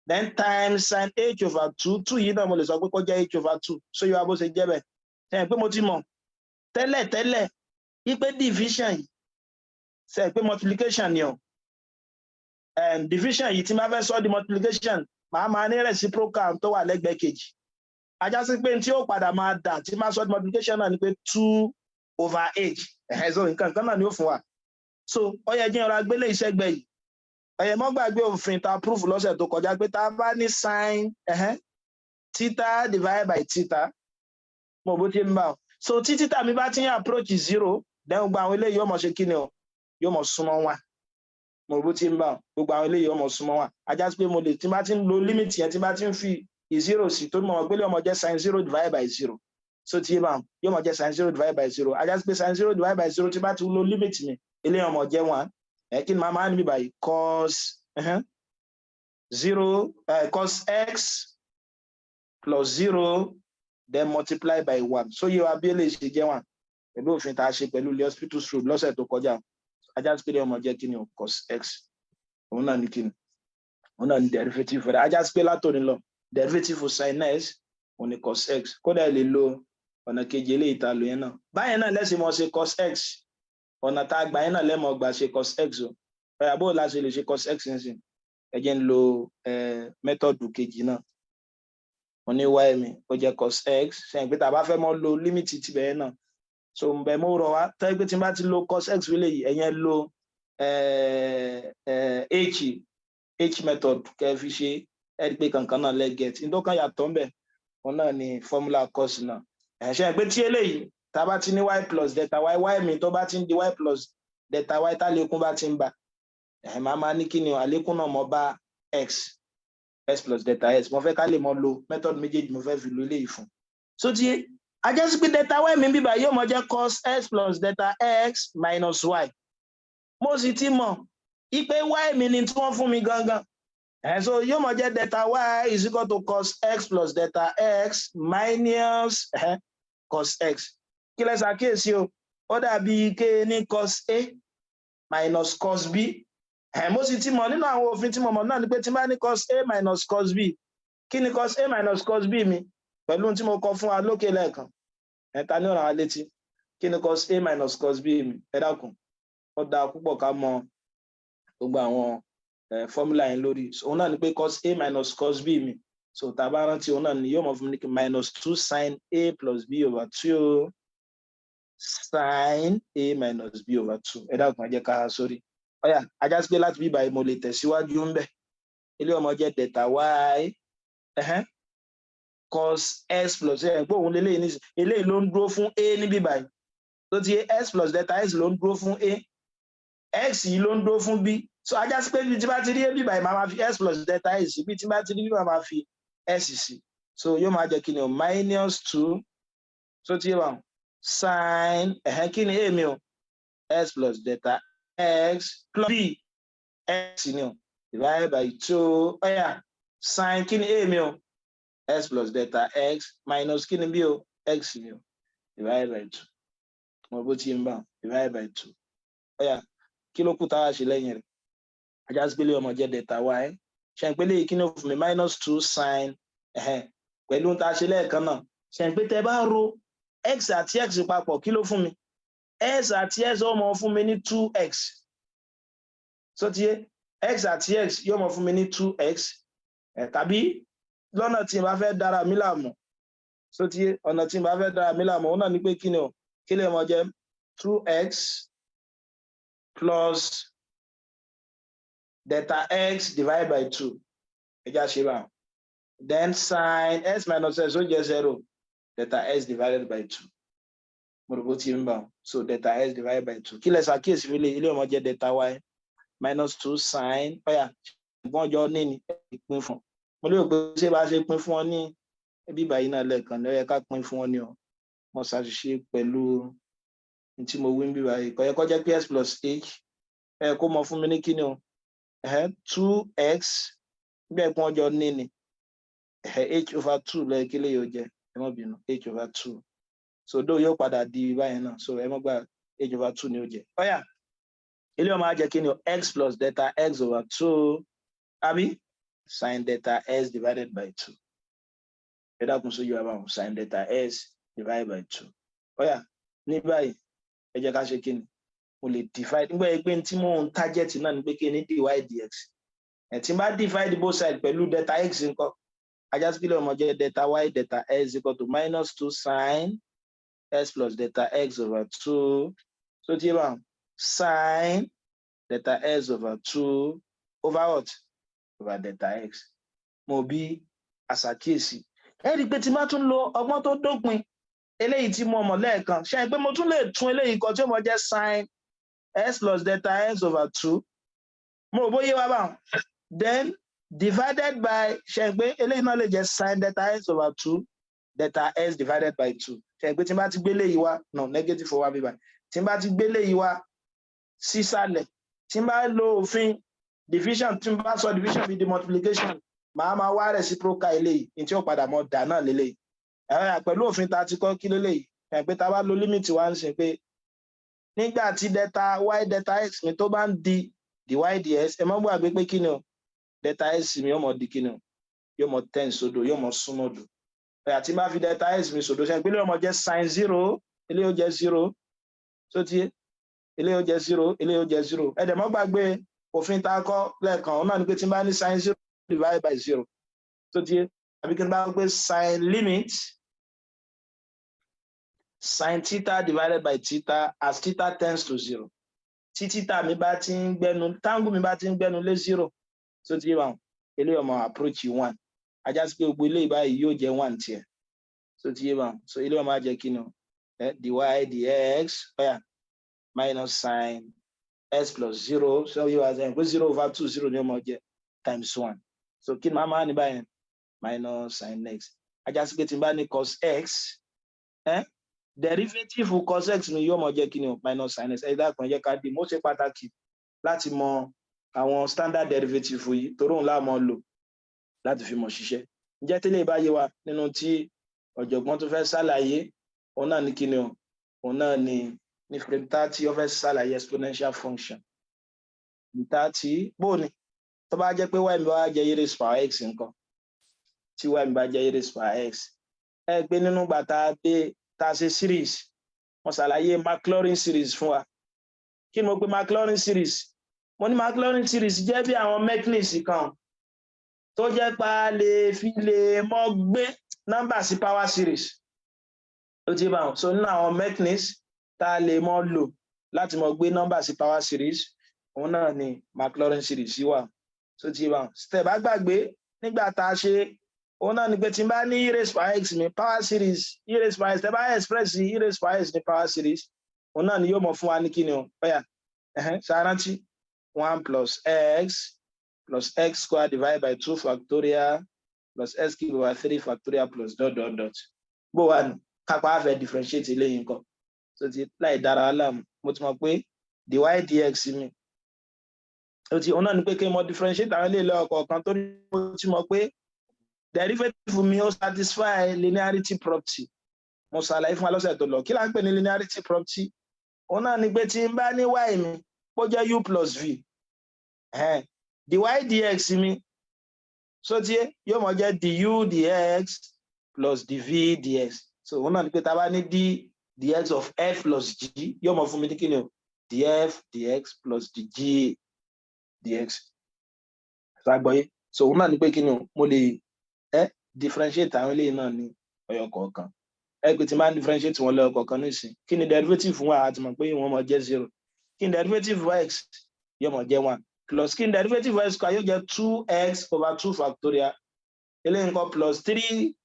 then times sin h over two, two yìí náà mo lè sọ pé kó jẹ́ h over two. So yóò wá bó ṣe jẹ́ bẹ́ẹ̀. Ṣe é pé mo ti mọ̀ tẹ́lẹ̀ tẹ́lẹ̀ wípé division yìí, ṣe é pé multiplication ni o? Division yìí, tí n bá fẹ́ sọ di multiplication, màá máa ní reciprocal tó wà lẹ́gbẹ̀ẹ́ kejì. Á já sí pé tí ó padà máa dà tí máa sọ di multiplication náà ni pé two over h. Ẹ̀hẹ́, so nǹkan kan náà ni ó fún wa. So ó yẹ jẹ́ ìrora gbélé ìṣẹ́gbẹ́ yìí. Ẹ̀yẹ mọ́ gbàgbé òfin ta proof lọ́sẹ̀ tó kọjá pé tá a bá ní sin, ẹ̀hẹ́n, theta divided by theta, mo bó ti ń bá ọ. So tí theta mi bá ti ń approach zero, then gbogbo àwọn eléyìí yóò mọ̀ ṣe kí ni o? Yóò mọ̀ súnmọ́ one. Mo bó ti ń bá ọ, gbogbo àwọn eléyìí yóò mọ̀ súnmọ́ one. Á já sí pé mo lè, tí bá ti ń lo limit yẹn, tí bá ti ń fi zero sí, tó mọ̀ pé lè ọmọ jẹ́ sin zero divided by zero. So tí yé bá yóò mọ̀ jẹ́ sin zero divided by zero. Á já sí pé sin zero divided by zero, tí bá ti lo limit mi, eléyìí ọmọ jẹ́ one. Ẹ kí ni màá máa níbi báyìí? Cos zero, cos x plus zero, then multiply by one. So yóò wá bí eléyìí ṣe jẹ́ one pẹ̀lú òfin tá a ṣe pẹ̀lú L'Hospital's rule lọ́sẹ̀ tó kọjá. Á já sí pé ọmọ jẹ́ kí ni o? Cos x. Òun náà ní kí ni? Òun náà ní derivative rẹ̀. Á já sí pé látòní lọ, derivative sin x òun ní cos x. Kódà ẹ lè lo ọ̀nà kejì eléyìí tá a lò yẹn náà. Báyẹn náà lẹ́sìn mọ́ ṣe cos x. Ọ̀nà tá a gbà yẹn náà lẹ́mọ̀ gbà ṣe cos x o. Ọ̀yà, bó la ṣe lè ṣe cos x nísìn? Ẹ jẹ́ ń lo method kejì náà. Mo ní y mi ó jẹ́ cos x. Ṣe pé tá a bá fẹ́ mọ́ lo limit tibẹ̀ yẹn náà, so ǹbẹ̀ mo rọ̀ wá tẹ́ pé tí n bá ti lo cos x wílé yìí, ẹ̀yẹn lo h h method kẹ́ fi ṣe. Ẹ rí i pé kankan náà lẹ́ get ní tó kàn yàtọ̀ ńbẹ̀, òun náà ni formula cos náà. Ẹ̀ ṣe pé tí eléyìí, tá a bá ti ní y plus delta y, y mi tó bá ti ń di y plus delta y, tálékún bá ti ń bá ẹ̀, máa máa ní kí ni? Àlékún náà mọ́ bá x, x plus delta x. Mo fẹ́ ká lè mọ lo method méjèèjì, mo fẹ́ fi lo eléyìí fún. So ti á já sí pé delta y mi bíbá yóò mọ jẹ́ cos x plus delta x minus y. Mo sì ti mọ̀ ipe y mi ni tí wọ́n fún mi gangan ẹ̀, so yóò mọ jẹ́ delta y is equal to cos x plus delta x minus cos x. Kí lẹ ṣàkíyèsí o? Ó dàbí ike ní cos a minus cos b. Ẹ̀, mo sì ti mọ̀ nínú àwọn òfin tí mo mọ̀ náà ni pé tí n bá ní cos a minus cos b, kí ni cos a minus cos b mi pẹ̀lú ohun tí mo kọ fún wa lókè lẹ́ẹ̀kan? Ẹ̀, ta ní ọ̀ràn wa létí? Kí ni cos a minus cos b mi? Ẹ dákun, ó dáa púpọ̀ ká mọ gbogbo àwọn formula yẹn lórí. Òun náà ni pé cos a minus cos b mi, so tá a bá rántí, òun náà ni yóò mọ fún mi ní minus two sin a plus b over two sin a minus b over two. Ẹ dákun, ẹ jẹ́ ká sórí. Ọ̀yà, á já sí pé láti bí báyìí mo lè tẹ̀síwájú ń bẹ̀. Ilé ọmọ jẹ́ delta y, ẹ̀hẹ́n, cos x plus ẹ̀ pé òun lélẹ́yìn ní eléyìí ló ń dúró fún a níbí báyìí. Tó ti x plus delta x ló ń dúró fún a, x yìí ló ń dúró fún b. So á já sí pé bí tí bá ti rí a bí báyìí, máa ma fi x plus delta x sí, bí tí bá ti rí b, máa ma fi x sí. So yóò máa jẹ́ kí ni o? Minus two, so ti yé wa, sin, ẹ̀hẹ́n, kí ni a mi o? X plus delta x plus b, x ni o, divided by two. Ọ̀yà, sin, kí ni a mi o? X plus delta x minus, kí ni b o? X ni o, divided by two. Mo bó ti ń bá divided by two. Ọ̀yà, kí ló kù táwa ṣe lẹ́yìn rẹ̀? Á já sí pé ọmọ jẹ́ delta y. Ṣe ń pé léyìí, kí ni ó fún mi? Minus two sin, ẹ̀hẹ́n, pẹ̀lú ohun tá a ṣe lẹ́ẹ̀kan náà. Ṣe ń pé tẹ bá ro x àti x papọ̀, kí ló fún mi? X àti x ó mọ fún mi ní two x. So ti yé, x àti x yóò mọ fún mi ní two x. Tàbí lọ́nà tí n bá fẹ́ dára mi láàmú, so ti yé, ọ̀nà tí n bá fẹ́ dára mi láàmú, òun náà ni pé kí ni o? Kí lè mọ jẹ́ two x plus delta x divided by two. Ẹ já ṣe báwọn. Then sin x minus x ó jẹ́ zero, delta x divided by two. Mo rò bó ti ń bá wọn. So delta x divided by two. Kí lẹ ṣàkíyèsí? Ilé ilé ọmọ jẹ́ delta y minus two sin. Ọ̀yà, Wọ́n jọ ní ìpín fún. Mo lérò pé ṣé bá ṣe pín fún ọ ní ibi báyìí náà lẹ́ẹ̀kan ló yẹ ká pín fún ọ ní o. Mo ṣàṣìṣe pẹ̀lú ní tí mo wí ń bí báyìí. Kò yẹ kó jẹ́ pé x plus h ẹ kó mọ fún mi ní kíni o, two x bí ẹ̀pọ́n ọjọ́ ní ni h over two lọ́yẹ kí lè yóò jẹ. Ẹ má bínú, h over two. So dó yóò padà di báyìí náà, so ẹ má gba h over two ni ó jẹ. Ọ̀yà ilé ọmọ á jẹ kí ni o? X plus delta x over two, àbí sin delta x divided by two. Ẹ dákun, sójú wa báwọn, sin delta x divided by two. Ọ̀yà, ní báyìí, ẹ jẹ́ ká ṣe kí ni? Mo lè divide nígbà yẹn pé tí mò ń target náà ni pé kí ni dy dx ẹ̀. Tí n bá divide both side pẹ̀lú delta x ńkọ́? Ajá sí kílẹ̀ ọmọ jẹ́ delta y delta x equal to minus two sin x plus delta x over two, so tí yé bá, sin delta x over two over what? Over delta x. Mo bí àṣàkíyèsí, ẹ rí i pé tí n bá tún lo ọgbọ́n tó dópin eléyìí tí mo mọ̀ lẹ́ẹ̀kan ṣe é pé mo tún lè tún eléyìí kọ tí ó mọ jẹ́ sin x plus delta x over two. Mo rò bóyá wá báwọn, then divided by, ṣe é pé eléyìí náà lè jẹ́ sin delta x over two delta x divided by two. Ṣe é pé tí n bá ti gbé eléyìí wá, no, negative four wá bíbá, tí n bá ti gbé eléyìí wá sísàlẹ̀, tí n bá lo òfin division, tí n bá sọ division bí di multiplication, màá máa wá reciprocal eléyìí ní tí ó padà mọ dà náà lélẹ́yìí ẹ̀rọ pẹ̀lú òfin tá a ti kọ́ kí lélẹ́yìí ẹ̀ pé tá a bá lo limit wá ń sìn pé nígbà tí delta y delta x mi tó bá ń di dy dx, ẹ má gbàgbé pé kí ni o? Delta x mi yóò mọ di kí ni o? Yóò mọ tend sódò, yóò mọ súnmọ́ odò. Ẹ̀ àti bá fi delta x mi sódò, ṣe pé eléyìí ó mọ jẹ́ sin zero, eléyìí ó jẹ́ zero, tó ti eléyìí ó jẹ́ zero, eléyìí ó jẹ́ zero. Ẹ dẹ̀ mọ́ gbàgbé òfin tá a kọ́ lẹ́ẹ̀kan, òun náà ni pé tí n bá ní sin zero divided by zero, tó ti àbí kí n bá gbé sin limit sin theta divided by theta as theta tends to zero, tí theta mi bá ti ń gbẹnu, tí angle mi bá ti ń gbẹnu lé zero, tó ti yé wa, eléyìí ọmọ approach one, ajá sí pé gbogbo eléyìí báyìí yóò jẹ́ one tiẹ̀, tó ti yé wa. So eléyìí ọmọ á jẹ́ kí ni o? Dy dx, oya, minus sin x plus zero, so yóò wá sẹ́yìn pé zero over two, zero ni ó máa jẹ́, times one. So kí ni màá máa ní báyìí? Minus sin x. Ajá sí pé tí n bá ní cos x, derivative cos x mi yóò máa jẹ́ kí ni o? Minus sin x. Ẹ dákun, ẹ jẹ́ ká dì mo ṣe pàtàkì láti mọ àwọn standard derivative yìí, torí òun láà mọ lò láti fi mọ̀ ṣiṣẹ́. Ǹjẹ́ tẹ́lẹ̀ bá yé wa? Nínú tí ọ̀jọ̀gbọ́n tó fẹ́ ṣàlàyé, òun náà ní kí ni o? Òun náà ní ní frame 30, ó fẹ́ ṣàlàyé exponential function 30. Bó ni tó bá jẹ́ pé y mi bá jẹ́ e raised power x nǹkan, tí y mi bá jẹ́ e raised power x, ẹ gbé nínú gbà tá a dé tá a ṣe series, wọ́n ṣàlàyé Maclaurin series fún wa. Kí ni mo pe Maclaurin series? Mo ní Maclaurin series jẹ́ bí àwọn mechanism kan tó jẹ́ pa lè fi lè mọ́ gbé nọ́mbà sí power series. Ó ti bá wọn. So nínú àwọn mechanism tá a lè mọ́ lò láti mọ́ gbé nọ́mbà sí power series, òun náà ni Maclaurin series wà. So ti bá wọn step bá gbàgbé nígbà tá a ṣe, òun náà ni pé tí n bá ní e raised power x mi, power series e raised power x, tẹ́ bá express e raised power x ní power series, òun náà ni yóò mọ̀ fún wa ní kíni o? Ọ̀yà, ṣáárántí one plus x plus x square divided by two factorial plus x cube over three factorial plus dot dot dot. Bó wà ní kápá fẹ́ differentiate eléyìí nǹkan? So ti láì dára láàmú, mo ti mọ̀ pé dy dx mi, ó ti, òun náà ni pé kí n mọ differentiate àwọn eléyìí lọ́kọ̀ọ̀kan, torí mo ti mọ̀ pé derivative mi ó satisfy linearity property. Mo ṣàlàyé fún wa lọ́sẹ̀ tó lọ kí là ń pè ní linearity property. Òun náà ni pé tí n bá ní y mi kó jẹ́ u plus v, dy dx mi, so tí yóò mọ jẹ́ du dx plus dv dx. So òun náà ni pé tá a bá ní d dx of f plus g, yóò mọ fún mi ní kí ni o? Df dx plus dg dx. Ṣàgbọ́yé? So òun náà ni pé kí ni o? Mo lè differentiate àwọn eléyìí náà ní ọyọ kọ̀ọ̀kan. Ẹ pé tí n bá ń differentiate wọn lọ́yọ kọ̀ọ̀kan nísìn, kí ni derivative fún wa? Àti mọ̀ pé wọ́n mọ̀ jẹ́ zero. Kí ni derivative of x? Yóò mọ̀ jẹ́ one. Plus kí ni derivative of x square? Yóò jẹ́ two x over two factorial. Eléyìí nǹkan, plus three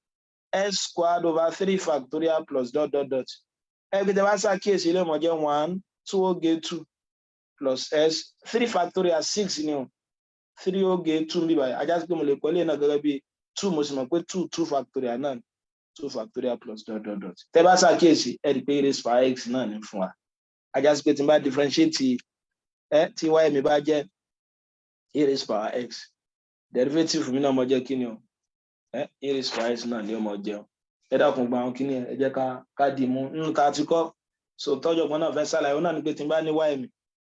x squared over three factorial plus dot dot dot. Ẹ pé tí a bá ṣàkíyèsí, eléyìí mọ̀ jẹ́ one, two ó gé two, plus x, three factorial, six ni o. Three ó gé two bí báyìí, á já sí pé mo lè kọ́ ilé náà gẹ́gẹ́ bí two. Mo sì mọ̀ pé two, two factorial náà, two factorial plus dot dot dot. Tẹ́ bá ṣàkíyèsí, ẹ rí i pé e raised power x náà ní fún wa. Á já sí pé tí n bá differentiate ẹ, tí y mi bá jẹ́ e raised power x, derivative mi náà mo jẹ́ kí ni o? Ẹ e raised power x náà ni ó mọ jẹ́ o. Ẹ dákun, gba àwọn kíní ẹ jẹ́ ká dì mú nínú tá a ti kọ́. So tọ́jọ̀gbọ́n náà fẹ́ ṣàlàyé, ó náà ní pé tí n bá ní y mi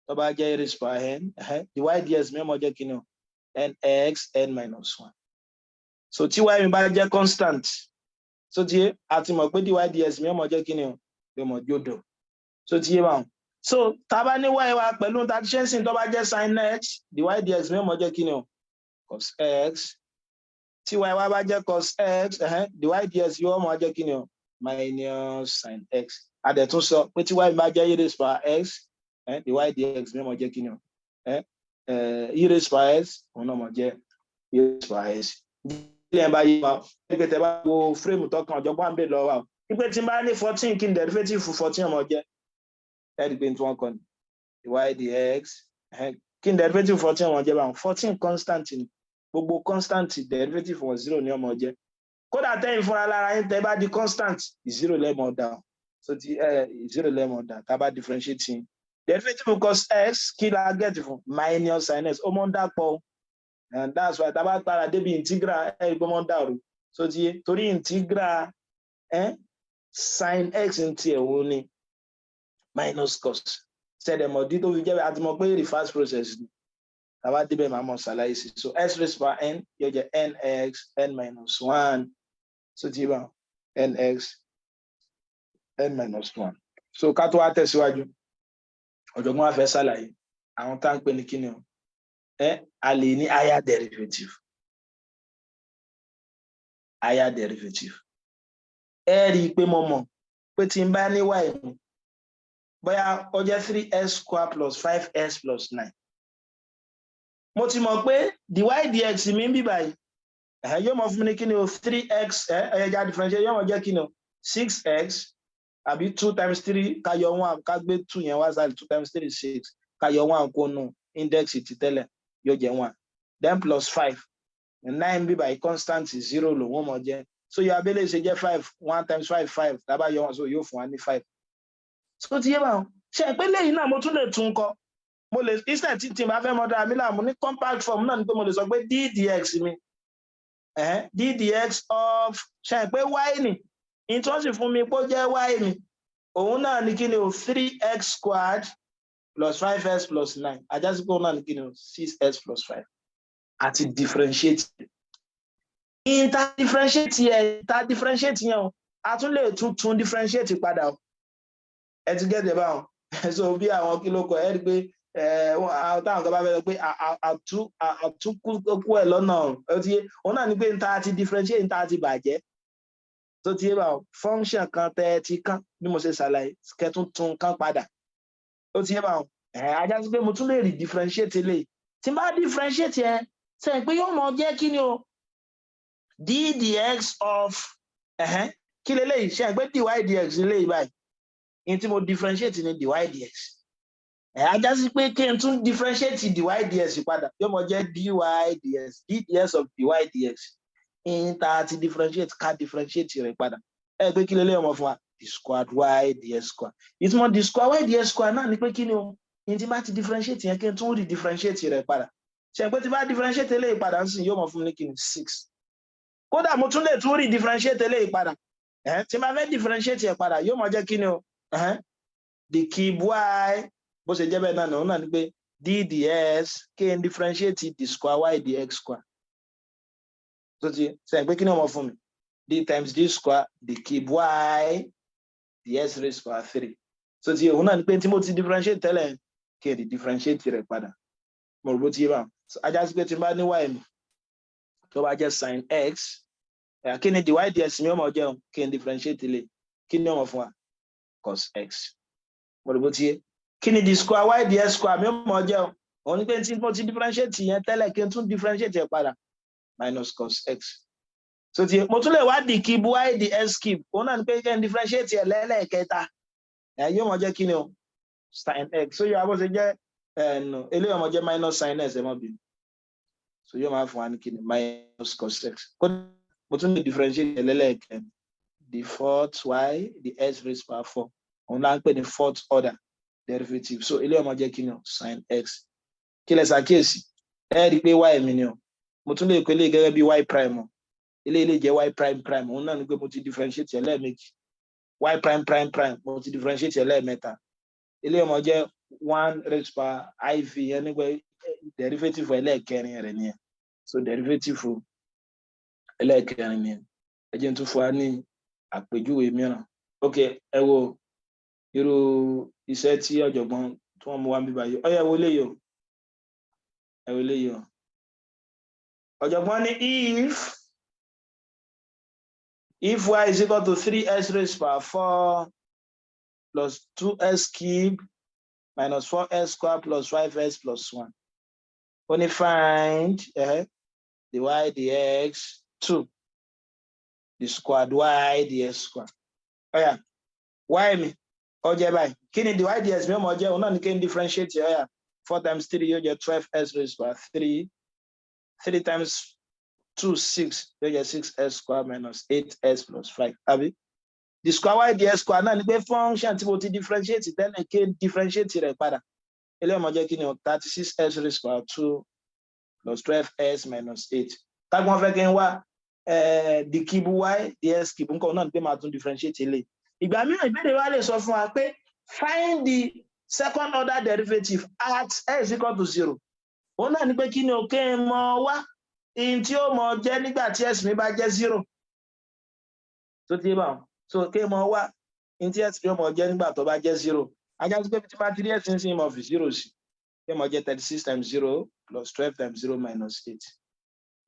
tó bá jẹ́ e raised power n, dy dx mi ó mọ jẹ́ kí ni o? Nx n minus one. So tí y mi bá jẹ́ constant, so tí a ti mọ̀ pé dy dx mi ó mọ jẹ́ kí ni o? Yóò mọ jódò. So ti yé báwọn. So tá a bá ní y wa pẹ̀lú tá a ti ṣe ń sìn, tó bá jẹ́ sin x, dy dx mi ó mọ jẹ́ kí ni o? Cos x. Tí y wa bá jẹ́ cos x, dy dx yóò mọ jẹ́ kí ni o? Minus sin x. A dẹ̀ tún sọ pé tí y bá jẹ́ e raised power x, dy dx mi ó mọ jẹ́ kí ni o? E raised power x, òun náà mọ jẹ́ e raised power x. Ilé ẹ̀ bá yé wa pé tẹ bá wo frame tọkàn, ọ̀jọ̀gbọ́n à ń bè lọ́wọ́ wa wípé tí n bá ní 14, kí n derivative 14 ọmọ jẹ́? Ẹ rí i pé tí wọ́n kọ ní dy dx, kí n derivative 14 ọmọ jẹ́ báwọn? 14 constant ni. Gbogbo constant, derivative wọn zero ní ọmọ jẹ́. Kódà tẹ́yìn fúnra lára yín, tẹ́ bá di constant, zero lẹ́mọ̀ down. So ti zero lẹ́mọ̀ down tá a bá differentiate yín. Derivative cos x, kí la get fún? Minus sin x. Ó mọ̀ ń dàpọ̀, and that's why tá a bá padà débi integral, ẹ̀ gbọ́n mọ́ ń dàrú. So ti yé, torí integral sin x ń tiẹ̀ òun ni minus cos. Ṣẹ̀dẹ̀mọ̀dí tó fi jẹ́ bẹ́ẹ̀, àti mọ̀ pé reverse process ni. Tá a bá débẹ̀, máa mọ̀ ṣàlàyé sí. So x raised power n yóò jẹ́ nx n minus one. So ti yé bá, nx n minus one. So ká tó wá tẹ̀síwájú, ọ̀jọ̀gbọ́n wa fẹ́ ṣàlàyé àwọn tá à ń pè ní kíni o. Ẹ a lè ní higher derivative. Higher derivative, ẹ rí i pé mo mọ̀ pé tí n bá ní y mi, bóyá ó jẹ́ three x square plus five x plus nine, mo ti mọ̀ pé dy dx mi ń bí báyìí yóò mọ̀ fún mi ní kíni o? Three x. Ẹ ẹ já differentiate, yóò mọ̀ jẹ́ kíni o? Six x, àbí two times three, ká yọ one, ká gbé two yẹn wá sáré. Two times three, six. Ká yọ one kó nu index ti tẹ́lẹ̀, yóò jẹ́ one, then plus five, nine bí báyìí, constant zero lòun ó mọ̀ jẹ́. So yóò abẹ́lé ṣe jẹ́ five. One times five, five. Tá bá yọ one, so yóò fún wa ní five. So ti yé báwọn. Ṣe pé lẹ́yìn náà, mo tún lè tún kọ. Mo lè, instead tí n bá fẹ́ mọ dára mi láàmú ní compact form náà, ni pé mo lè sọ pé d dx mi, d dx of, ṣe pé y ni in tí wọ́n sì fún mi pé ó jẹ́ y mi, òun náà ní kí ni o? Three x squared plus five x plus nine. Á já sí pé òun náà ní kí ni o? Six x plus five. Àti differentiate inter differentiate yẹn, inter differentiate yẹn o, a tún lè tún differentiate padà o. Ẹ ti gẹ́gẹ́ báwọn. So bí àwọn kí ló kọ, ẹ rí i pé táwọn kan bá fẹ́ sọ pé àtúnkù ẹ̀ lọ́nà, ó ti yé. Òun náà ní pé níta ti differentiate, níta ti bàjẹ́ tó ti yé báwọn, function kan tẹ́ ẹ ti kán bí mo ṣe ṣàlàyé, kẹtún tún kán padà. Ó ti yé báwọn. Á já sí pé mo tún lè rí differentiate eléyìí. Tí n bá differentiate yẹn, sẹ́yìn pé yóò mọ jẹ́ kí ni o? D dx of kí leléyìí? Ṣe é pé dy dx leléyìí báyìí? Ní tí mo differentiate ní dy dx ẹ̀. Á já sí pé kí n tún differentiate dy dx padà, yóò mọ jẹ́ dy dx, d dx of dy dx. Ní tá a ti differentiate, ká differentiate rẹ̀ padà. Ẹ pé kí leléyìí ọmọ fún wa? D squared y dx square. Ìtumọ̀ d square y dx square náà ni pé kí ni o? Ní tí bá ti differentiate yẹn, kí n tún rí differentiate rẹ̀ padà. Ṣe pé tí bá differentiate eléyìí padà ń sìn, yóò mọ fún mi ní kí ni? Six. Kódà mo tún lè tún rí differentiate eléyìí padà. Tí n bá fẹ́ differentiate ẹ̀ padà, yóò mọ jẹ́ kí ni o? D cube y. Bó ṣe jẹ́ bẹ́ẹ̀ náà, òun náà ni pé d dx, kí n differentiate d square y dx square. Tó ti sẹ́yìn pé kí ni ó mọ fún mi? D times d square d cube y dx raised power three. So ti òun náà ni pé tí mo ti differentiate tẹ́lẹ̀, kí n di differentiate rẹ̀ padà. Mo rò bó ti yé báwọn. Á já sí pé tí n bá ní y mi tó bá jẹ́ sin x, kí ni dy dx mi ó mọ jẹ́ o? Kí n differentiate lè, kí ni ó mọ fún wa? Cos x. Mo rò bó ti yé. Kí ni d square y dx square mi ó mọ jẹ́ o? Òun ni pé tí mo ti differentiate yẹn tẹ́lẹ̀, kí n tún differentiate yẹn padà, minus cos x. So ti mo tún lè wá d cube y dx cube. Òun náà ni pé kí n differentiate yẹn lẹ́lẹ́kẹta, ẹ yóò mọ jẹ́ kí ni o? Sin x. So yóò bó ṣe jẹ́ ẹnu eléyìí ọmọ jẹ́ minus sin x. Ẹ mọ́ bínú. So yóò máa fún wa ní kí ni? Minus cos x. Kódà mo tún lè differentiate ẹlẹ́lẹ́ẹ̀kẹ́, the fourth y the x raised power four. Òun là ń pè ní fourth order derivative. So eléyìí ó máa jẹ́ kí ni o? Sin x. Kí lẹ ṣàkíyèsí? Ẹ rí i pé y mi ni o. Mo tún lè pè é gẹ́gẹ́ bí y prime o. Eléyìí lè jẹ́ y prime prime. Òun náà ni pé mo ti differentiate ẹ lẹ́ẹ̀mejì. Y prime prime prime, mo ti differentiate ẹ lẹ́ẹ̀mẹ́ta. Eléyìí ó máa jẹ́ one raised power iv yẹn, nígbà derivative ẹlẹ́ẹ̀kẹrin rẹ̀ nìyẹn. So derivative ẹlẹ́ẹ̀kẹrin nìyẹn. Ẹ jẹ́ n tún fún wa ní àpèjúwe mìíràn. Ok, ẹ wo irú iṣẹ́ tí ọ̀jọ̀gbọ́n tí wọ́n mú wá níbí báyìí. Ó yá, ẹ wo eléyìí o, ẹ wo eléyìí o. Ọ̀jọ̀gbọ́n ní if y is equal to 3x raised power 4 plus 2x cube minus 4x square plus 5x plus 1, ó ní find dy dx 2 d squared y dx square. Ó yá, y mi ó jẹ́ báyìí. Kí ni dy dx mi ó máa jẹ́? Òun náà ní kí n differentiate. Ó yá, 4 times 3 yóò jẹ́ 12x raised power 3. 3 times 2, 6, yóò jẹ́ 6x square minus 8x plus 5, àbí? D square y dx square náà ni pé function tí mo ti differentiate tẹ́lẹ̀, kí n differentiate rẹ̀ padà. Eléyìí ó máa jẹ́ kí ni o? 36x raised power 2 plus 12x minus 8. Tágbọ́n fẹ́ kí n wá d cube y dx cube nǹkan náà ni pé màá tún differentiate eléyìí. Ìgbà mìíràn, ìbéèrè wa lè sọ fún wa pé find the second order derivative at x equal to zero. Òun náà ni pé kí ni o? Kí n mọ wá in tí ó mọ jẹ́ nígbà tí x mi bá jẹ́ zero. Tó ti bá wọn, so kí n mọ wá in tí x mi ó mọ jẹ́ nígbà tó bá jẹ́ zero. Á já sí pé tí bá ti rí x ń sìn, mọ fi zero sí, kí n mọ jẹ́ 36 times zero plus 12 times zero minus 8.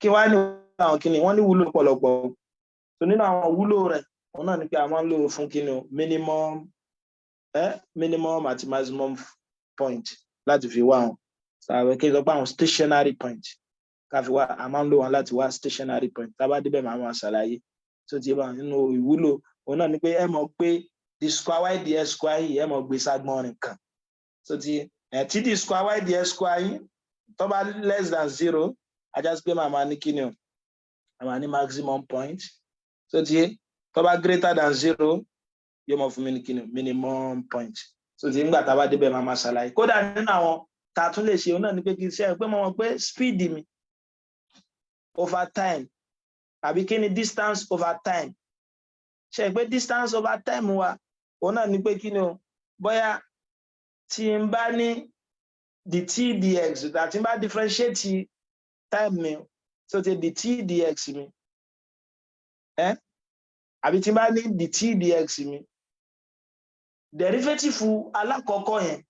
Kí wá ní àwọn kíni wọ́n ní wúlò pọ̀lọpọ̀. So nínú àwọn wúlò rẹ̀, òun náà ni pé a máa ń lò fún kíni o? Minimum àti maximum point láti fi wá wọn sàbẹ̀. Kí n sọ pé àwọn stationary point ká fi wá, a máa ń lò wọn láti wá stationary point. Tá a bá débẹ̀, máa máa ṣàlàyé. Tó ti bá nínú ìwúlò, òun náà ni pé ẹ mọ̀ pé d square y dx square yìí, ẹ mọ̀ gbé ságbọ́nrin kan. Tó ti ẹ tí d square y dx square yìí tó bá less than zero, á já sí pé màá máa ní kíni o? Màá máa ní maximum point. Tó ti tó bá greater than zero, yóò mọ̀ fún mi ní kíni? Minimum point. Tó ti nígbà tá a bá débẹ̀, máa máa ṣàlàyé. Kódà nínú àwọn tá a tún lè ṣe, òun náà ni pé kí n ṣe pé mo mọ̀ pé speed mi over time, àbí kí ni distance over time? Ṣe pé distance over time wa, òun náà ni pé kí ni o? Bóyá tí n bá ní dt dx, àti n bá differentiate time mi, so ti dt dx mi ẹ, àbí tí n bá ní dt dx mi, derivative alákọ̀ọ́kọ́ yẹn,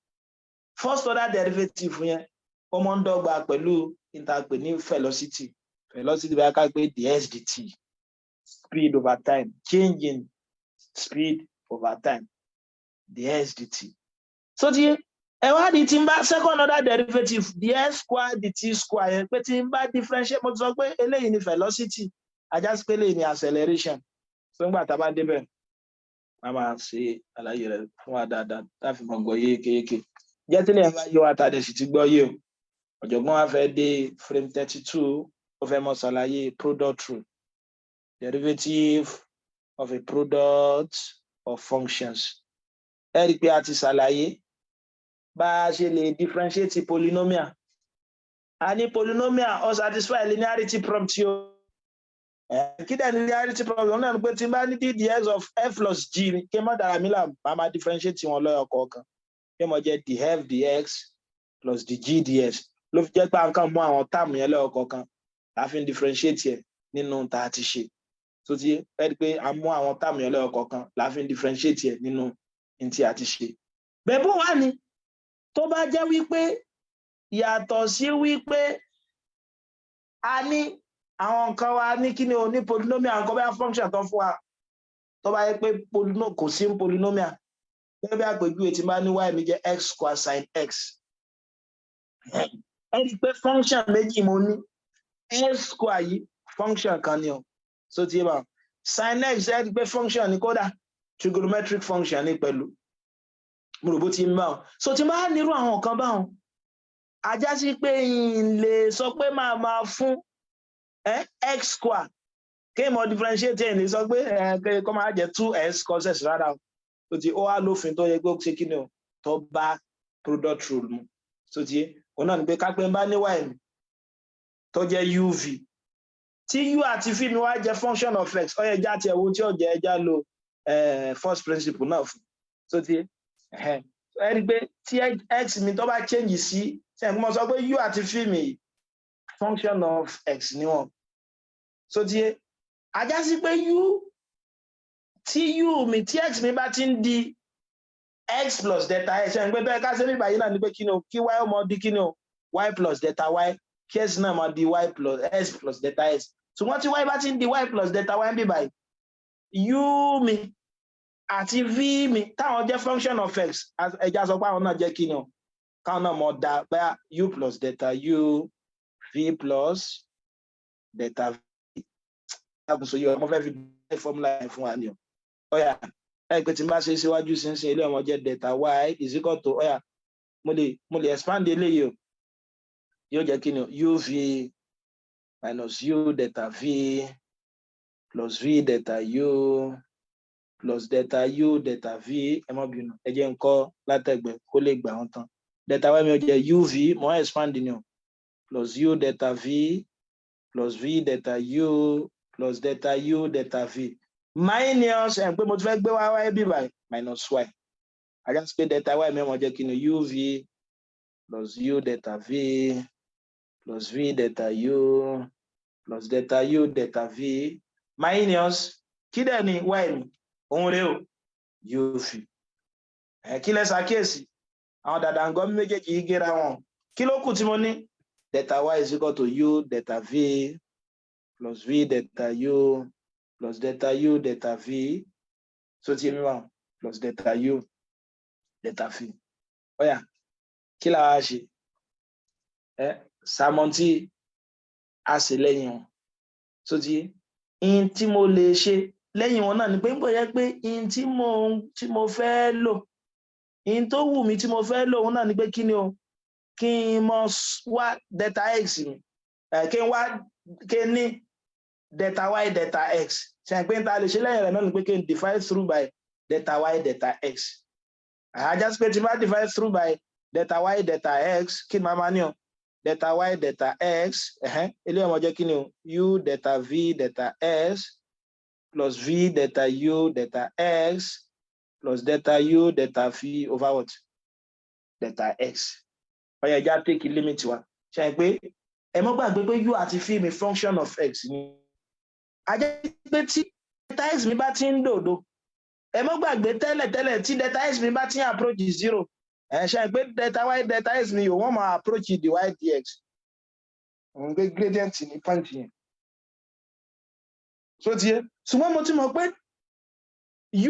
first order derivative yẹn, ó máa ń dọ́gba pẹ̀lú ìtàpè ní velocity. Velocity bá ká pé ds dt, speed over time, change in speed over time, ds dt. So ti ẹ wá di tí n bá second order derivative ds square dt square yẹn, pé tí n bá differentiate, mo ti sọ pé eléyìí ni velocity, á já sí pé eléyìí ni acceleration. So nígbà tá a bá débẹ̀, a máa ṣe àlàyé rẹ̀ fún wa dáadáa, tá a fi mọ̀ gbọ́ yékéyéké. Jẹ́ tí lè bá yé wa, tá a dẹ̀ sì ti gbọ́ yé o. Ọ̀jọ̀gbọ́n wa fẹ́ dé frame 32, ó fẹ́ mọ̀ ṣàlàyé product rule, derivative of a product of functions. Ẹ rí i pé a ti ṣàlàyé bá a ṣe lè differentiate polynomial. A ní polynomial ó satisfy linearity property o. Kí dẹ̀ ní linearity property? Náà ni pé tí n bá ní d dx of f plus g, kí n má dára mi là, máa máa differentiate wọn lọ́yọ̀ kọ̀ọ̀kan, kí n mọ̀ jẹ́ df dx plus dg dx. Ló fi jẹ́ pé à ń kàn mú àwọn term yẹn lọ́yọ̀ kọ̀ọ̀kan, tá a fi ń differentiate ẹ̀ nínú tá a ti ṣe. Tó ti ẹ rí i pé a mú àwọn term yẹn lọ́yọ̀ kọ̀ọ̀kan, la fi ń differentiate ẹ̀ nínú ní tí a ti ṣe. Bẹ́ẹ̀ bó wà ní tó bá jẹ́ wípé yàtọ̀ sí wípé a ní àwọn nǹkan wa ní kí ni o, ní polynomial nǹkan, bá function tó fún wa, tó bá yẹ pé kò sí polynomial, gẹ́gẹ́ bí àpèjúwe, tí bá ní y mi jẹ́ x square sin x, ẹ rí i pé function méjì mo ní. X square yìí, function kan ni o. So ti yé bá sin x, ẹ rí i pé function ni, kódà trigonometric function ni pẹ̀lú. Mo rò bó ti ń bá wọn. So tí máa nírú àwọn nǹkan báwọn A já sí pé n lè sọ pé máa máa fún x square kí n mọ differentiate ẹ̀, lè sọ pé ẹ kọ́ máa jẹ́ two x cos x, rárá o. Ó ti ó wá lófin tó yẹ pé ó ṣe kí ni o, tó bá product rule mu. Tó ti yé, òun náà ni pé kápẹ́ ń bá ní y mi tó jẹ́ uv, tí u àti v mi wá jẹ́ function of x, ó yẹ já tiẹ̀ wo tí ó jẹ́, ẹja lo first principle náà fún. Tó ti yé, ẹ rí i pé tí x mi tó bá change sí ṣe é, mo sọ pé u àti v mi, function of x ni wọn. Tó ti yé, a já sí pé u tí u mi, tí x mi bá ti ń di x plus delta x, ẹ̀ ń gbé bẹ́ẹ̀ ká ṣe bí báyìí náà ni pé kí ni o, kí y ó mọ di kí ni o, y plus delta y, kí x náà mọ di y plus x plus delta x. Ṣùgbọ́n tí y bá ti ń di y plus delta y ń bí báyìí, u mi àti v mi táwọn jẹ́ function of x, ẹja sọ pé àwọn náà jẹ́ kí ni o, káwọn náà mọ da bẹ́ẹ̀ u plus delta u, v plus delta v. Àkùnso yìí, ọmọ fẹ́ fi formula yẹn fún wa ni o. Ó yá, ẹ pé tí n bá ṣe síwájú sínsìn, ilé ọmọ jẹ́ delta y is equal to, ó yá, mo lè expand eléyìí o, yóò jẹ́ kí ni o, uv minus u delta v plus v delta u plus delta u delta v. Ẹ má bínú, ẹ jẹ́ n kọ́ látẹ̀gbẹ́ kó lè gbà wọ́n tán. Delta y mi ò jẹ́ uv, mo expand ni o, plus u delta v plus v delta u plus delta u delta v minus ẹ̀ pé mo ti fẹ́ gbé wá y bí báyìí, minus y. A já sí pé delta y mi mọ̀ jẹ́ kí ni, uv plus u delta v plus v delta u plus delta u delta v minus kí dẹ̀ ni y mi, òun rèé o, uv. Ẹ̀ kí lẹ ṣàkíyèsí? Àwọn dàdàngọ́ méjèèjì yìí gẹ́ra wọn. Kí ló kù tí mo ní? Delta y is equal to u delta v plus v delta u plus delta u delta v, so ti mi wà, plus delta u delta v. Ó yá, kí la wá ṣe? Ẹ sàmọ tí a ṣe lẹ́yìn wọn. So ti in tí mo lè ṣe lẹ́yìn wọn náà ni pé ń bọ̀ yẹ pé in tí mo fẹ́ lò, in tó wù mí tí mo fẹ́ lò, òun náà ni pé kí ni o, kí n mọ wá delta x mi, kí n wá kí n ní delta y delta x. Ṣe pé n ta lè ṣe lẹ́yìn rẹ̀ náà ni pé kí n divide through by delta y delta x. A já sí pé tí n bá divide through by delta y delta x, kí ni màá máa ní o? Delta y delta x, eléyìí ọmọ jẹ́ kí ni o, u delta v delta x plus v delta u delta x plus delta u delta v over what? Delta x. Ó yá, ẹ já take limit wa. Ṣe pé ẹ mọ́ gbàgbé pé u àti v mi, function of x ni. A jẹ́ pé tí delta x mi bá ti ń dòdo, ẹ mọ́ gbàgbé tẹ́lẹ̀tẹ́lẹ̀, tí delta x mi bá ti ń approach zero, ẹ ṣe pé delta y delta x mi yóò wọ́n máa approach dy dx, òun pé gradient ní point yẹn. So ti yé, ṣùgbọ́n mo ti mọ̀ pé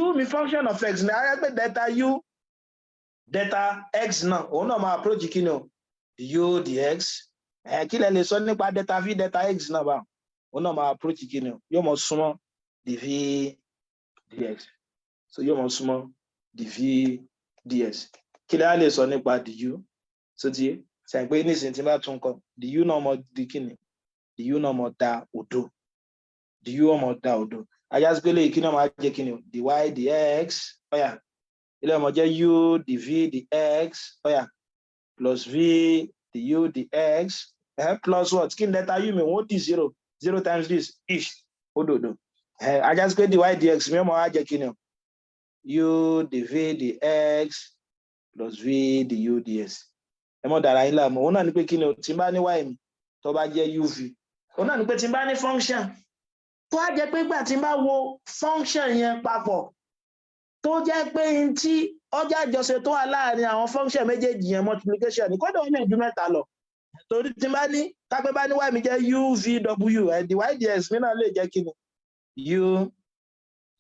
u mi, function of x ní, ayé pé delta u delta x náà, òun náà máa approach kí ni o, du dx. Ẹ kí lẹ lè sọ nípa delta v delta x náà bá? Òun náà máa approach kí ni o, yóò mọ súnmọ́ dv dx. So yóò mọ súnmọ́ dv dx. Kí lẹ á lè sọ nípa du? So ti yé, sẹ́yìn pé nísìnyí tí n bá tún kọ, du náà mọ di kí ni, du náà mọ da òdo, du ọmọ da òdo. A já sí pé lè kí náà máa jẹ́ kí ni o, dy dx. Ó yá, ilé ọmọ jẹ́ u dv dx, ó yá, plus v du dx, plus what? Kí ni delta u mi? Wọ́n di zero. Zero times this ish ó dòdò. A já sí pé dy dx mi ọmọ wa jẹ́ kí ni o, u dv dx plus v du dx. Ẹ mọ̀ dára yín láàmú. Òun náà ni pé kí ni o, tí n bá ní y mi tó bá jẹ́ uv, òun náà ni pé tí n bá ní function tó á jẹ́ pé gbà tí n bá wo function yẹn papọ̀, tó jẹ́ pé n tí ọjà àjọṣe tó wà láàrin àwọn function méjèèjì yẹn, multiplication ní, kódà ó lè ju mẹ́ta lọ, torí tí n bá ní kápẹ́ bá ní y mi jẹ́ uvw, ẹ̀ dy dx mi náà lè jẹ́ kí ni, u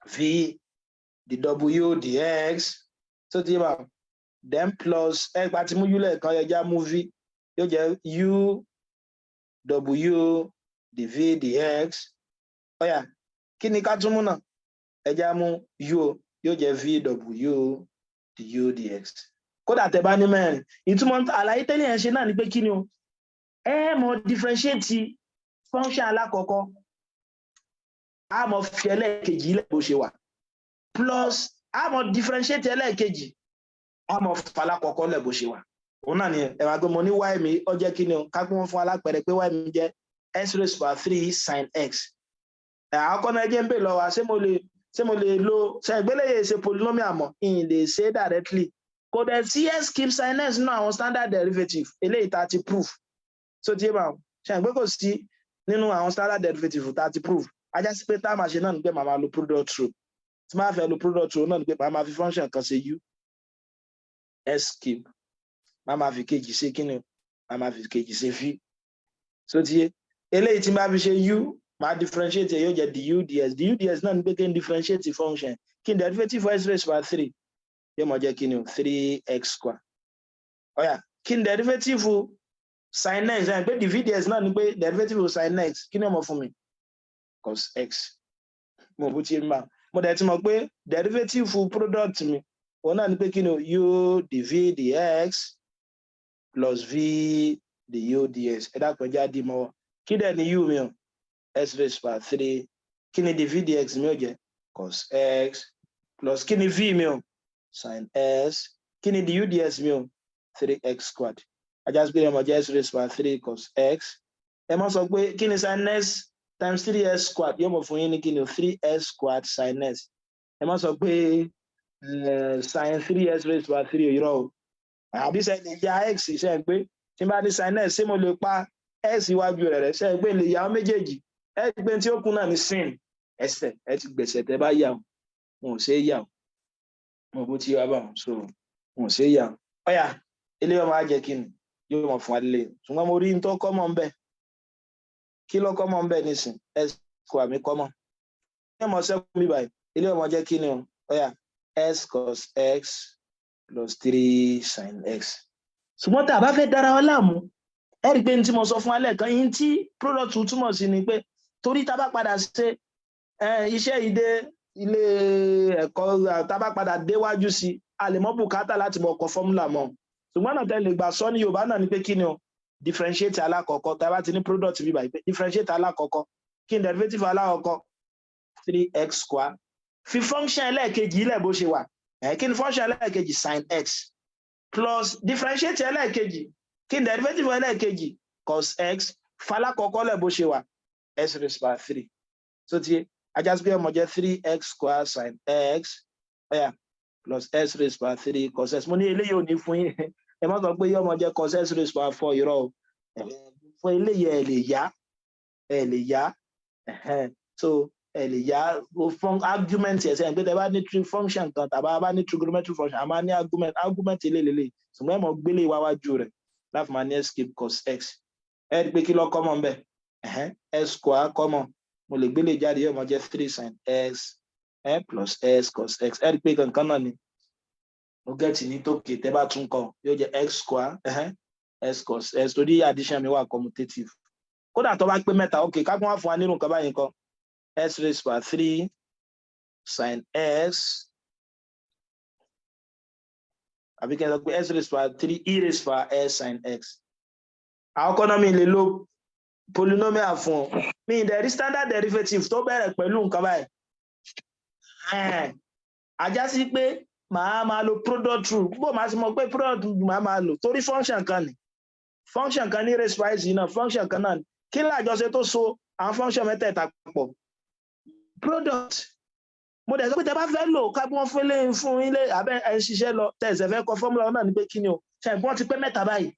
v dw dx. Tó ti bá then plus ẹ gba ti mú u lẹ́ẹ̀kan, ẹ já mú v, yóò jẹ́ u w dv dx. Ó yá, kí ni ká tún mú náà? Ẹ já mú u, yóò jẹ́ v w du dx. Kódà tẹ́ bá ní mẹ́rin, ìtumọ̀ àlàyé tẹ́lẹ̀ yẹn ṣe náà ni pé kí ni o, ẹ mọ differentiate function alákọ̀ọ́kọ́, a mọ fi ẹlẹ́ẹ̀kejì ilẹ̀ bó ṣe wà, plus a mọ differentiate ẹlẹ́ẹ̀kejì, a mọ falákọ̀ọ́kọ́ lẹ̀ bó ṣe wà. Òun náà ni ẹ máa gbé mo ní y mi, ó jẹ́ kí ni o, ká pé wọ́n fún alápẹ̀rẹ̀ pé y mi jẹ́ x raised by three sin x. Àkọ́kọ́ náà, jẹ́ ń bè lọ wa, ṣé mo lè lo ṣe ìgbéléyè ṣe polynomial mọ̀ ìyìn lè ṣe directly? Kò dẹ̀ sí x cube sin x nínú àwọn standard derivative eléyìí tá a ti proof. So tí yé bá ṣe àgbẹ̀, kò sí nínú àwọn standard derivative tá a ti proof. Ajá sí pé tá a máa ṣe náà ni pé màá máa lo product rule. Tí máa fẹ́ lo product rule náà ni pé màá máa fi function kan ṣe u, x cube, màá máa fi kejì ṣe kíni, màá máa fi kejì ṣe v. So tí yé, eléyìí tí máa fi ṣe u, màá differentiate, yóò jẹ́ du dx. Du dx náà ni pé kí n differentiate function, kí n derivative x raised by three, yóò mọ jẹ́ kí ni o, three x square. Ó yá, kí n derivative sin x, ẹ̀ pé dv dx náà ni pé derivative sin x, kí ni ó mọ fún mi? Cos x. Mo bó ti ń bá mo dẹ̀ ti mọ̀ pé derivative product mi, òun náà ni pé kí ni o, u dv dx plus v du dx. Ẹ dákun, ẹ já dì mọ́wọ́. Kí dẹ̀ ni u mi o? X raised by three. Kí ni dv dx mi ó jẹ́? Cos x. Plus kí ni v mi o? Sin x. Kí ni du dx mi o? Three x squared. Ajá sí pé ọmọ jẹ́ x raised by three cos x. Ẹ mọ́ sọ pé kí ni sin x times three x squared yóò mọ̀ fún yín ní kí ni o, three x squared sin x. Ẹ mọ́ sọ pé sin three x raised by three, irọ́ o. Àbí sẹ́ lè ya x? Ṣe ń pé tí n bá ní sin x, ṣé mo lè pa x iwájú rẹ̀? Ṣe ń pé lè ya méjèèjì? Ẹ pé tí ó kún náà ní sin ẹsẹ̀ ẹ ti gbèsè tẹ bá yà wọn, ò ṣe é yà wọn bó ti wá bá wọn, so wọn ò ṣe é yà. Ó yá, ilé ọmọ á jẹ kí ni yóò mọ fún wa lélẹ̀, ṣùgbọ́n mo rí n tó kọ́ mọ́ ń bẹ̀. Kí ló kọ́ mọ́ ń bẹ̀ nísìn? X square mi kọ́ mọ́ ní ọmọ sẹ́kùn mi báyìí. Ilé ọmọ jẹ́ kí ni o? Ó yá, x cos x plus three sin x. Ṣùgbọ́n tá a bá fẹ́ dára wa láàmú, ẹ rí i pé ní tí mo sọ fún alẹ́ kan yín tí product túmọ̀ sí ni pé torí tá a bá padà ṣe iṣẹ́ yìí dé ilé ẹ̀kọ́, tá a bá padà déwájú sí, a lè mọ́ bùkátà láti mọ ọkọ̀ formula mọ́. Ṣùgbọ́n náà tẹ́lẹ̀ gbà sọ ní Yorùbá náà ni pé kí ni o, differentiate alákọ̀ọ́kọ́. Tá a bá ti ní product bí báyìí, differentiate alákọ̀ọ́kọ́, kí n derivative alákọ̀ọ́kọ́? Three x square. Fi function ẹlẹ́ẹ̀kejì ilẹ̀ bó ṣe wà. Kí ni function ẹlẹ́ẹ̀kejì? Sin x. Plus differentiate ẹlẹ́ẹ̀kejì, kí ni derivative ẹlẹ́ẹ̀kejì? Cos x. Falákọ̀ọ́kọ́ lẹ̀ bó ṣe wà, x raised by three. So ti ajá sí pé ọmọ jẹ́ three x square sin x, ó yá, plus x raised by three cos x. Mo ní eléyìí ò ní fún yín. Ẹ má sọ pé yọmọ jẹ́ cos x raised by four, irọ́ o. Fún eléyìí, ẹ lè yá, ẹ lè yá. So ẹ lè yá fún argument ẹ sẹ́yìn pé tẹ bá ní three function kan tàbá bá ní trigonometric function, a máa ní argument. Argument eléyìí, ṣùgbọ́n ẹ mọ̀ gbélé wáwájú rẹ̀ láti máa ní x cube cos x. Ẹ rí i pé kí ló common bẹ́ẹ̀? X square common. Mo lè gbélé jáde, yóò mọ jẹ́ three sin x plus x cos x. Ẹ rí i pé kankan náà ni mo get ní tókè. Tẹ́ bá tún kọ, yóò jẹ́ x square x cos x, torí addition mi wà commutative. Kódà tó bá pé mẹ́ta, ok, ká kún wá fún wa nínú nǹkan báyìí nǹkan, x raised by three sin x, àbí kí n sọ pé x raised by three e raised by x sin x. Àwọn kọ́nà mi lè lo polynomial fún ọ, mi ì dẹ̀ rí standard derivative tó bẹ̀rẹ̀ pẹ̀lú nǹkan báyìí. Ajá sí pé màá máa lo product rule. Bó máa ti mọ̀ pé product rule màá máa lò, torí function kan ni, function kan ní raise price yìí náà, function kan náà ni. Kí lájọṣe tó so àwọn function mẹ́tẹ̀ẹ̀ta pọ̀? Product. Mo dẹ̀ sọ pé tẹ bá fẹ́ lò ká bí wọ́n fẹ́ lé fún ilé abẹ́ ẹ̀ ń ṣiṣẹ́ lọ, tẹ̀sẹ̀ fẹ́ kọ formula náà ni pé kí ni o, ṣe ìpọ́n ti pé mẹ́ta báyìí,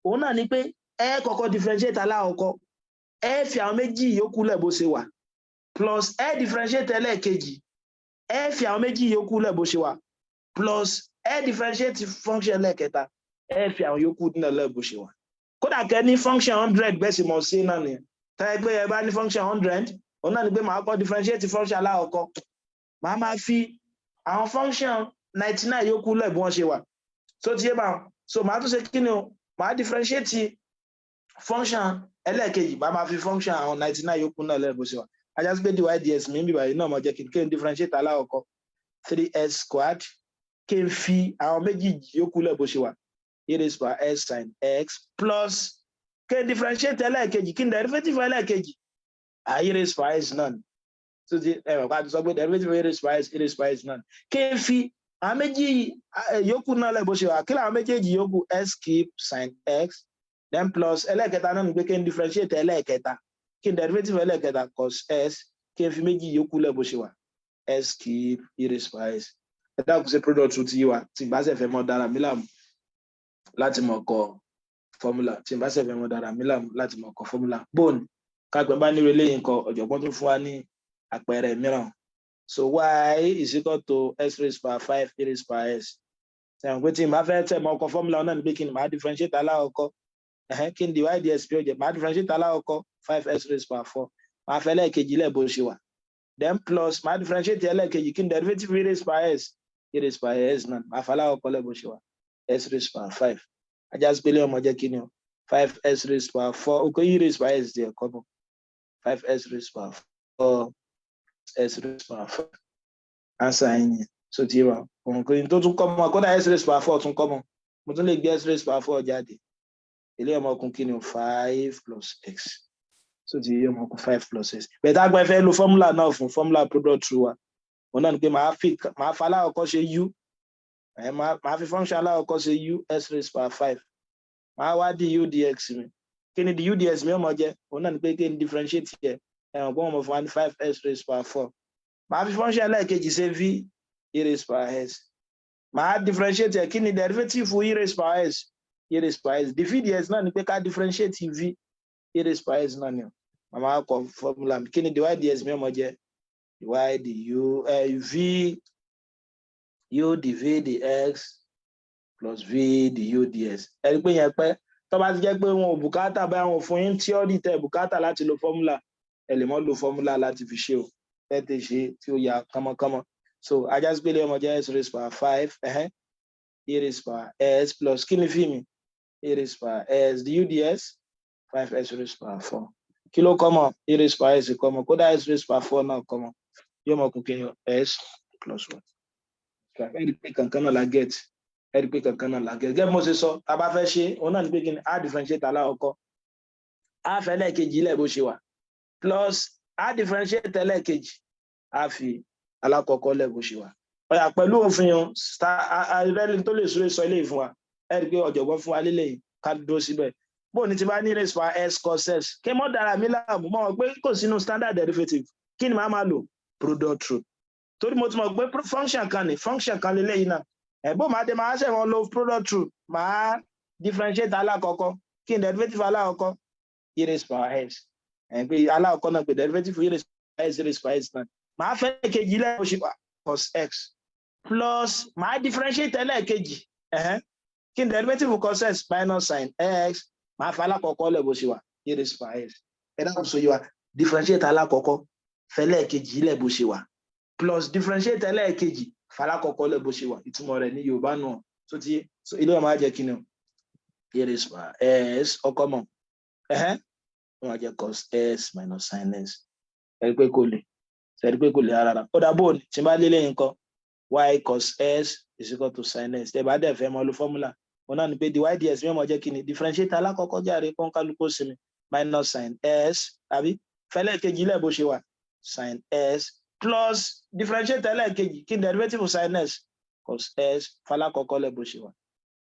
òun náà ni pé ẹ kọ́kọ́ differentiate alákọ̀ọ́kọ́, ẹ fi àwọn méjì yòókù lẹ̀ bó ṣe wà, plus ẹ differentiate ẹlẹ́ẹ̀kejì, ẹ fi àwọn méjì yòókù lẹ̀ bó ṣe wà, plus ẹ differentiate function ẹlẹ́ẹ̀kẹta, ẹ fi àwọn yòókù nílẹ̀ bó ṣe wà. Kódà kẹ́ ní function 100, bẹ́ẹ̀ sì mọ̀ sí náà nìyẹn. Tẹ́ pé ẹ bá ní function 100, òun náà ni pé màá kọ́ differentiate function alákọ̀ọ́kọ́, màá máa fi àwọn function 99 yòókù lẹ̀ bí wọ́n ṣe wà. So ti yé bá wọn, so màá tún ṣe kí ni o, màá differentiate function ẹlẹ́ẹ̀kejì, màá máa fi function àwọn 99 yòókù náà lẹ̀ bó ṣe wà. Ajá sí pé dy dx mi ń bíbáyìí náà mo jẹ́ kí n differentiate alákọ̀ọ́kọ́, three x squared. Kí n fi àwọn méjì yòókù lẹ̀ bó ṣe wà, e raised by s sin x plus kí n differentiate ẹlẹ́ẹ̀kejì. Kí n derivative ẹlẹ́ẹ̀kejì? E raised by s náà ni. Tó ti ẹ̀rọ ká ti sọ pé derivative e raised by s, e raised by s náà ni. Kí n fi àwọn méjì yòókù náà lẹ̀ bó ṣe wà. Kí làwọn méjèèjì yòókù? S cube sin x, then plus ẹlẹ́ẹ̀kẹta náà ni pé kí n differentiate ẹlẹ́ẹ̀kẹta. Kí n derivative ẹlẹ́ẹ̀kẹta? Cos s. Kí n fi méjì yòókù lẹ̀ bó ṣe wà, s cube e raised by s. Ẹ dákun, ṣe product ti yé wa? Tí n bá ṣe fẹ́ mọ́ dára mi láàmú láti mọ̀ kọ formula, tí n bá ṣe fẹ́ mọ́ dára mi láàmú láti mọ̀ kọ formula bóun kápẹ́ bá nílò eléyìí nǹkan. Ọ̀jọ̀gbọ́n tó fún wa ní àpẹẹrẹ mìíràn. So y is equal to x raised by five e raised by s. Sẹ́wọ̀n pé tí n bá fẹ́ tẹ̀ mọ́ ọkọ formula náà ni pé kí ni màá differentiate alákọ̀ọ́kọ́? Kí ni dy dx bí ó jẹ́? Màá differentiate alákọ̀ọ́kọ́, five x raised by four. Màá fẹ́ lẹ́ẹ̀kejì lẹ̀ bó ṣe wà, then plus màá differentiate ẹlẹ́ẹ̀kejì. Kí ni derivative e raised by s? E raised by s náà. Màá fẹ́ alákọ̀ọ́kọ́ lẹ̀ bó ṣe wà, x raised by five. Ajá sí pé lé ọmọ jẹ́ kí ni o? Five x raised by four. Okay, e raised by s díẹ̀ kọ́ bọ̀, five x raised by four x raised by four. Answer yín yẹn. So ti wà òun kò ní tó tún kọ́ mọ́. Kódà x raised by four tún kọ́ mọ́. Mo tún lè gbé x raised by four jáde. Ilé ọmọkùn kí ni o? Five plus x. So ti yé, ọmọkùn five plus x. Bẹ́ẹ̀ tá a gbọ́ fẹ́ lo formula náà fún formula product rule wa, òun náà ni pé màá fa alákọ̀ọ́kọ́ ṣe u, màá fi function alákọ̀ọ́kọ́ ṣe u, x raised by five. Màá wá du dx mi. Kí ni du dx mi ó mọ jẹ́? Òun náà ni pé kí ni differentiate yẹ ẹ̀wọ̀n pé wọ́n mọ̀ fún wa ní five x raised by four. Màá fi function ẹlẹ́ẹ̀kejì ṣe v, e raised by s. Màá differentiate ẹ̀. Kí ni derivative e raised by s? E raised by s. Dv dx náà ni pé ká differentiate v, e raised by s náà ni o. Màá kọ formula mi. Kí ni dy dx mi ó mọ jẹ́? Dy du v u dv dx plus v du ds. Ẹ rí i pé yẹn pẹ́. Tó bá ti jẹ́ pé wọn ò bùkátà bá wọn fún yín theory tẹ bùkátà láti lo formula, ẹ lè mọ́ lo formula láti fi ṣe o. Ẹ tẹ ṣe tí ó ya kánmọ́kánmọ́. So ajá sí pé ilé ọmọ jẹ́ x raised by five e raised by s plus kí ni fíìmù e raised by s du ds, five x raised by four. Kí ló kọ́ mọ́? E raised by s kọ́ mọ́. Kódà x raised by four náà kọ́ mọ́. Yóò mọ̀ kún kí ni? S plus one. Ẹ rí i pé kankan náà la get. Ẹ rí i pé kankan náà la get. Gẹ́gẹ́ bí mo ṣe sọ, tá a bá fẹ́ ṣe, òun náà ní pé kí ni? A differentiate alákọ̀ọ́kọ́, a fẹ́ lẹ́ẹ̀kejì ilẹ̀ bó ṣe wà, plus a differentiate ẹlẹ́ẹ̀kejì, a fi alákọ̀ọ́kọ́ lẹ̀ bó ṣe wà. Ọ̀yà, pẹ̀lú òfin o rẹ́ni tó lè súré sọ ilé ìfún wa. Ẹ rí i pé ọ̀jọ̀gbọ́n fún wa lélẹ̀ yìí, ká dúró síbẹ̀. Bó ní ti bá ní raised by s cos s, kí mọ́ dára mi láàmú mọ́ pé kò sínú standard derivative, kí ni màá máa lò? Product rule. Torí mo ti mọ̀ pé function kan ní function kan lélẹ́yìí náà. Ẹ̀gbọ́n máa dé, máa ṣe wọn lo product rule. Máa differentiate alákọ̀ọ́kọ́. Kí ni derivative alákọ̀ọ́kọ́? E raised by s. Ẹ̀ pé alákọ̀ọ́kọ́ náà pé derivative e raised by s, e raised by s náà. Màá fẹ́ kejì lẹ́yìn oṣù, cos x, plus màá differentiate ẹlẹ́ẹ̀kejì. Kí ni derivative cos x? Minus sin x. Màá fa alákọ̀ọ́kọ́ lẹ̀ bó ṣe wà, e raised by s. Ẹ dáhùn sọ yìí wa. Differentiate alákọ̀ọ́kọ́, fẹ́lẹ́ẹ̀kejì lẹ̀ bó ṣe wà, plus differentiate ẹlẹ́ẹ̀kejì, falákọ̀ọ́kọ́ lẹ̀ bó ṣe wà. Ìtumọ̀ rẹ̀ ní Yorùbá nù. Tó ti so ilé ọmọ á jẹ́ kí ni o? E raised by s ọkọ mọ̀ ẹ̀hẹ́n, wọ́n á jẹ́ cos s minus sin s. Ẹ rí pé kò lè, ẹ rí pé kò lè rárá. Ó dà bóun tí n bá lé lẹ́yìn kan, y cos s is equal to sin s. Tẹ́ bá dẹ̀ fẹ́ mọ lo formula, òun náà ni pé dy ds mi ọmọ jẹ́ kí ni? Differentiate alákọ̀ọ́kọ́ jáde, kọ́ńkálukó sinmi, minus sin s, àbí fẹ́lẹ́ kejì lẹ̀ bó ṣe wà, sin s, plus differentiate ẹlẹ́ẹ̀kejì. Kí ni derivative sin s? Cos s. Falákọ̀ọ́kọ́ lẹ̀ bó ṣe wà,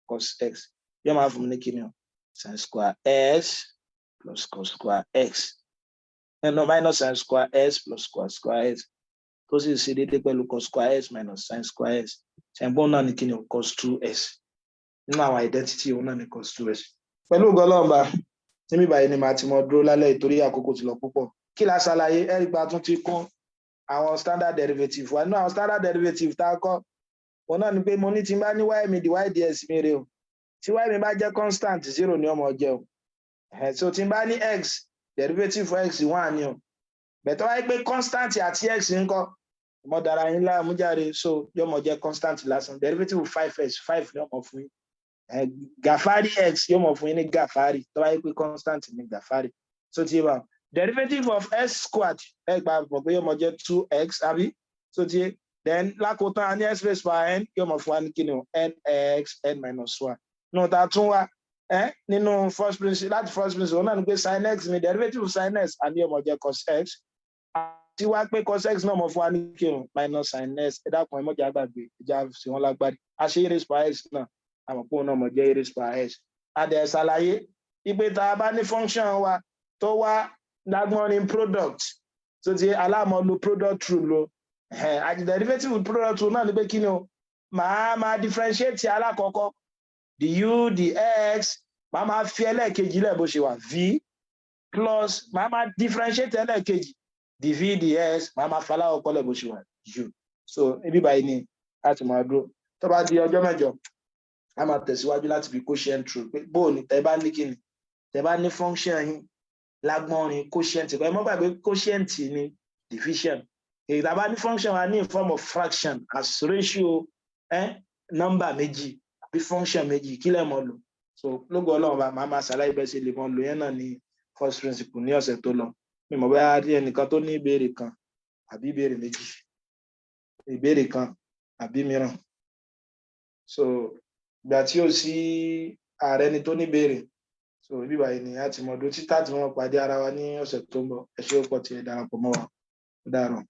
cos x. Yóò máa fún mi ní kí ni o? Sin square s plus cos square x, no, minus sin square s plus cos square x, tó sì ṣe déédéé pẹ̀lú cos square s minus sin square s. Ṣẹ̀gbọ́n náà ní kí ni o? Cos two s. Nínú àwọn identity, òun náà ní cos two s. Pẹ̀lú ògo Ọlọ́run bá níbí báyìí ni màá ti mọ dúró lálẹ́ ìtorí àkókò ti lọ púpọ̀. Kí la ṣàlàyé? Ẹ̀rí pa tún ti kún àwọn standard derivative wa. Nínú àwọn standard derivative tá a kọ́, òun náà ni pé mo ní tí n bá ní y mi dy dx mi rè o, tí y mi bá jẹ́ constant, zero ni ó máa jẹ́ o. So tí n bá ní x, derivative for x, one ni o. Bẹ̀tọ́ wáyé pé constant àti x ń kọ́ mo dára yín láàmú jáde, so yóò mọ jẹ́ constant lásán. Derivative five x, five ni ó mọ fún yín. Gàfárì x yóò mọ fún yín ní gàfárì, tó wáyé pé constant ní gàfárì. So ti bá derivative of s squared, ẹ gbà pọ̀ pé yóò mọ jẹ́ two x, àbí? So ti Then lákòótán, a ní x raised power n yóò mọ̀ fún wa ní kíni o? Nx n minus one. Nù tá a tún wá ẹ nínú first principle, láti first principle, òun náà ni pé sin x ni derivative of sin x, àní yóò mọ̀ jẹ́ cos x. Àti wá pé cos x náà mọ̀ fún wa ní kíni o? Minus sin x. Ẹ dákun, ẹ mọ̀jà gbàgbé ìjà sí wọn lágbárí. A ṣe e raised power x náà, àmọ̀ pé òun náà mọ̀ jẹ́ e raised power x. A dẹ̀ ṣàlàyé ipe tá a bá ní function wa tó wá lágbọ́nrin product tó ti aláàmọ́ lo product rule lo àti derivative product rule náà ni pé kí ni o? Màá máa differentiate alákọ̀ọ́kọ́, du dx, màá máa fi ẹlẹ́ẹ̀kejì lẹ̀ bó ṣe wà, v, plus màá máa differentiate ẹlẹ́ẹ̀kejì, dv dx, màá máa fa alákọ̀ọ́kọ́ lẹ̀ bó ṣe wà, u. So ibi báyìí ni láti máa dúró. Tó bá di ọjọ́ mẹ́jọ, a máa tẹ̀síwájú láti fi quotient rule, pé bóò ni tẹ́ bá ní kíni, tẹ́ bá ní function yín lágbọ́nrin quotient. Ẹ mọ́ gbàgbé, quotient ni division. Èyí tá a bá ní function wa ní in form of fraction as ratio number méjì àbí function méjì, kí lẹ̀ mọ́ lò? So lógo Ọlọ́run bá máa máa ṣàlàyé bẹ́ẹ̀ ṣe lè mọ́ lò yẹn náà ní first principle ní ọ̀sẹ̀ tó lọ. Mi mọ̀ bóyá rí ẹnìkan tó ní ìbéèrè kan àbí ìbéèrè méjì, ìbéèrè kan àbí mìíràn. So ìgbà tí ó sí ààrẹ ni tó ní ìbéèrè, so ibi báyìí ni a ti mọ̀ dó títà tí wọ́n pàdé ara wa ní ọ̀sẹ̀ tó ń bọ̀. Ẹ ṣé ó pọ̀ tí ẹ darapọ̀ mọ́ wa. Ó dàárọ̀.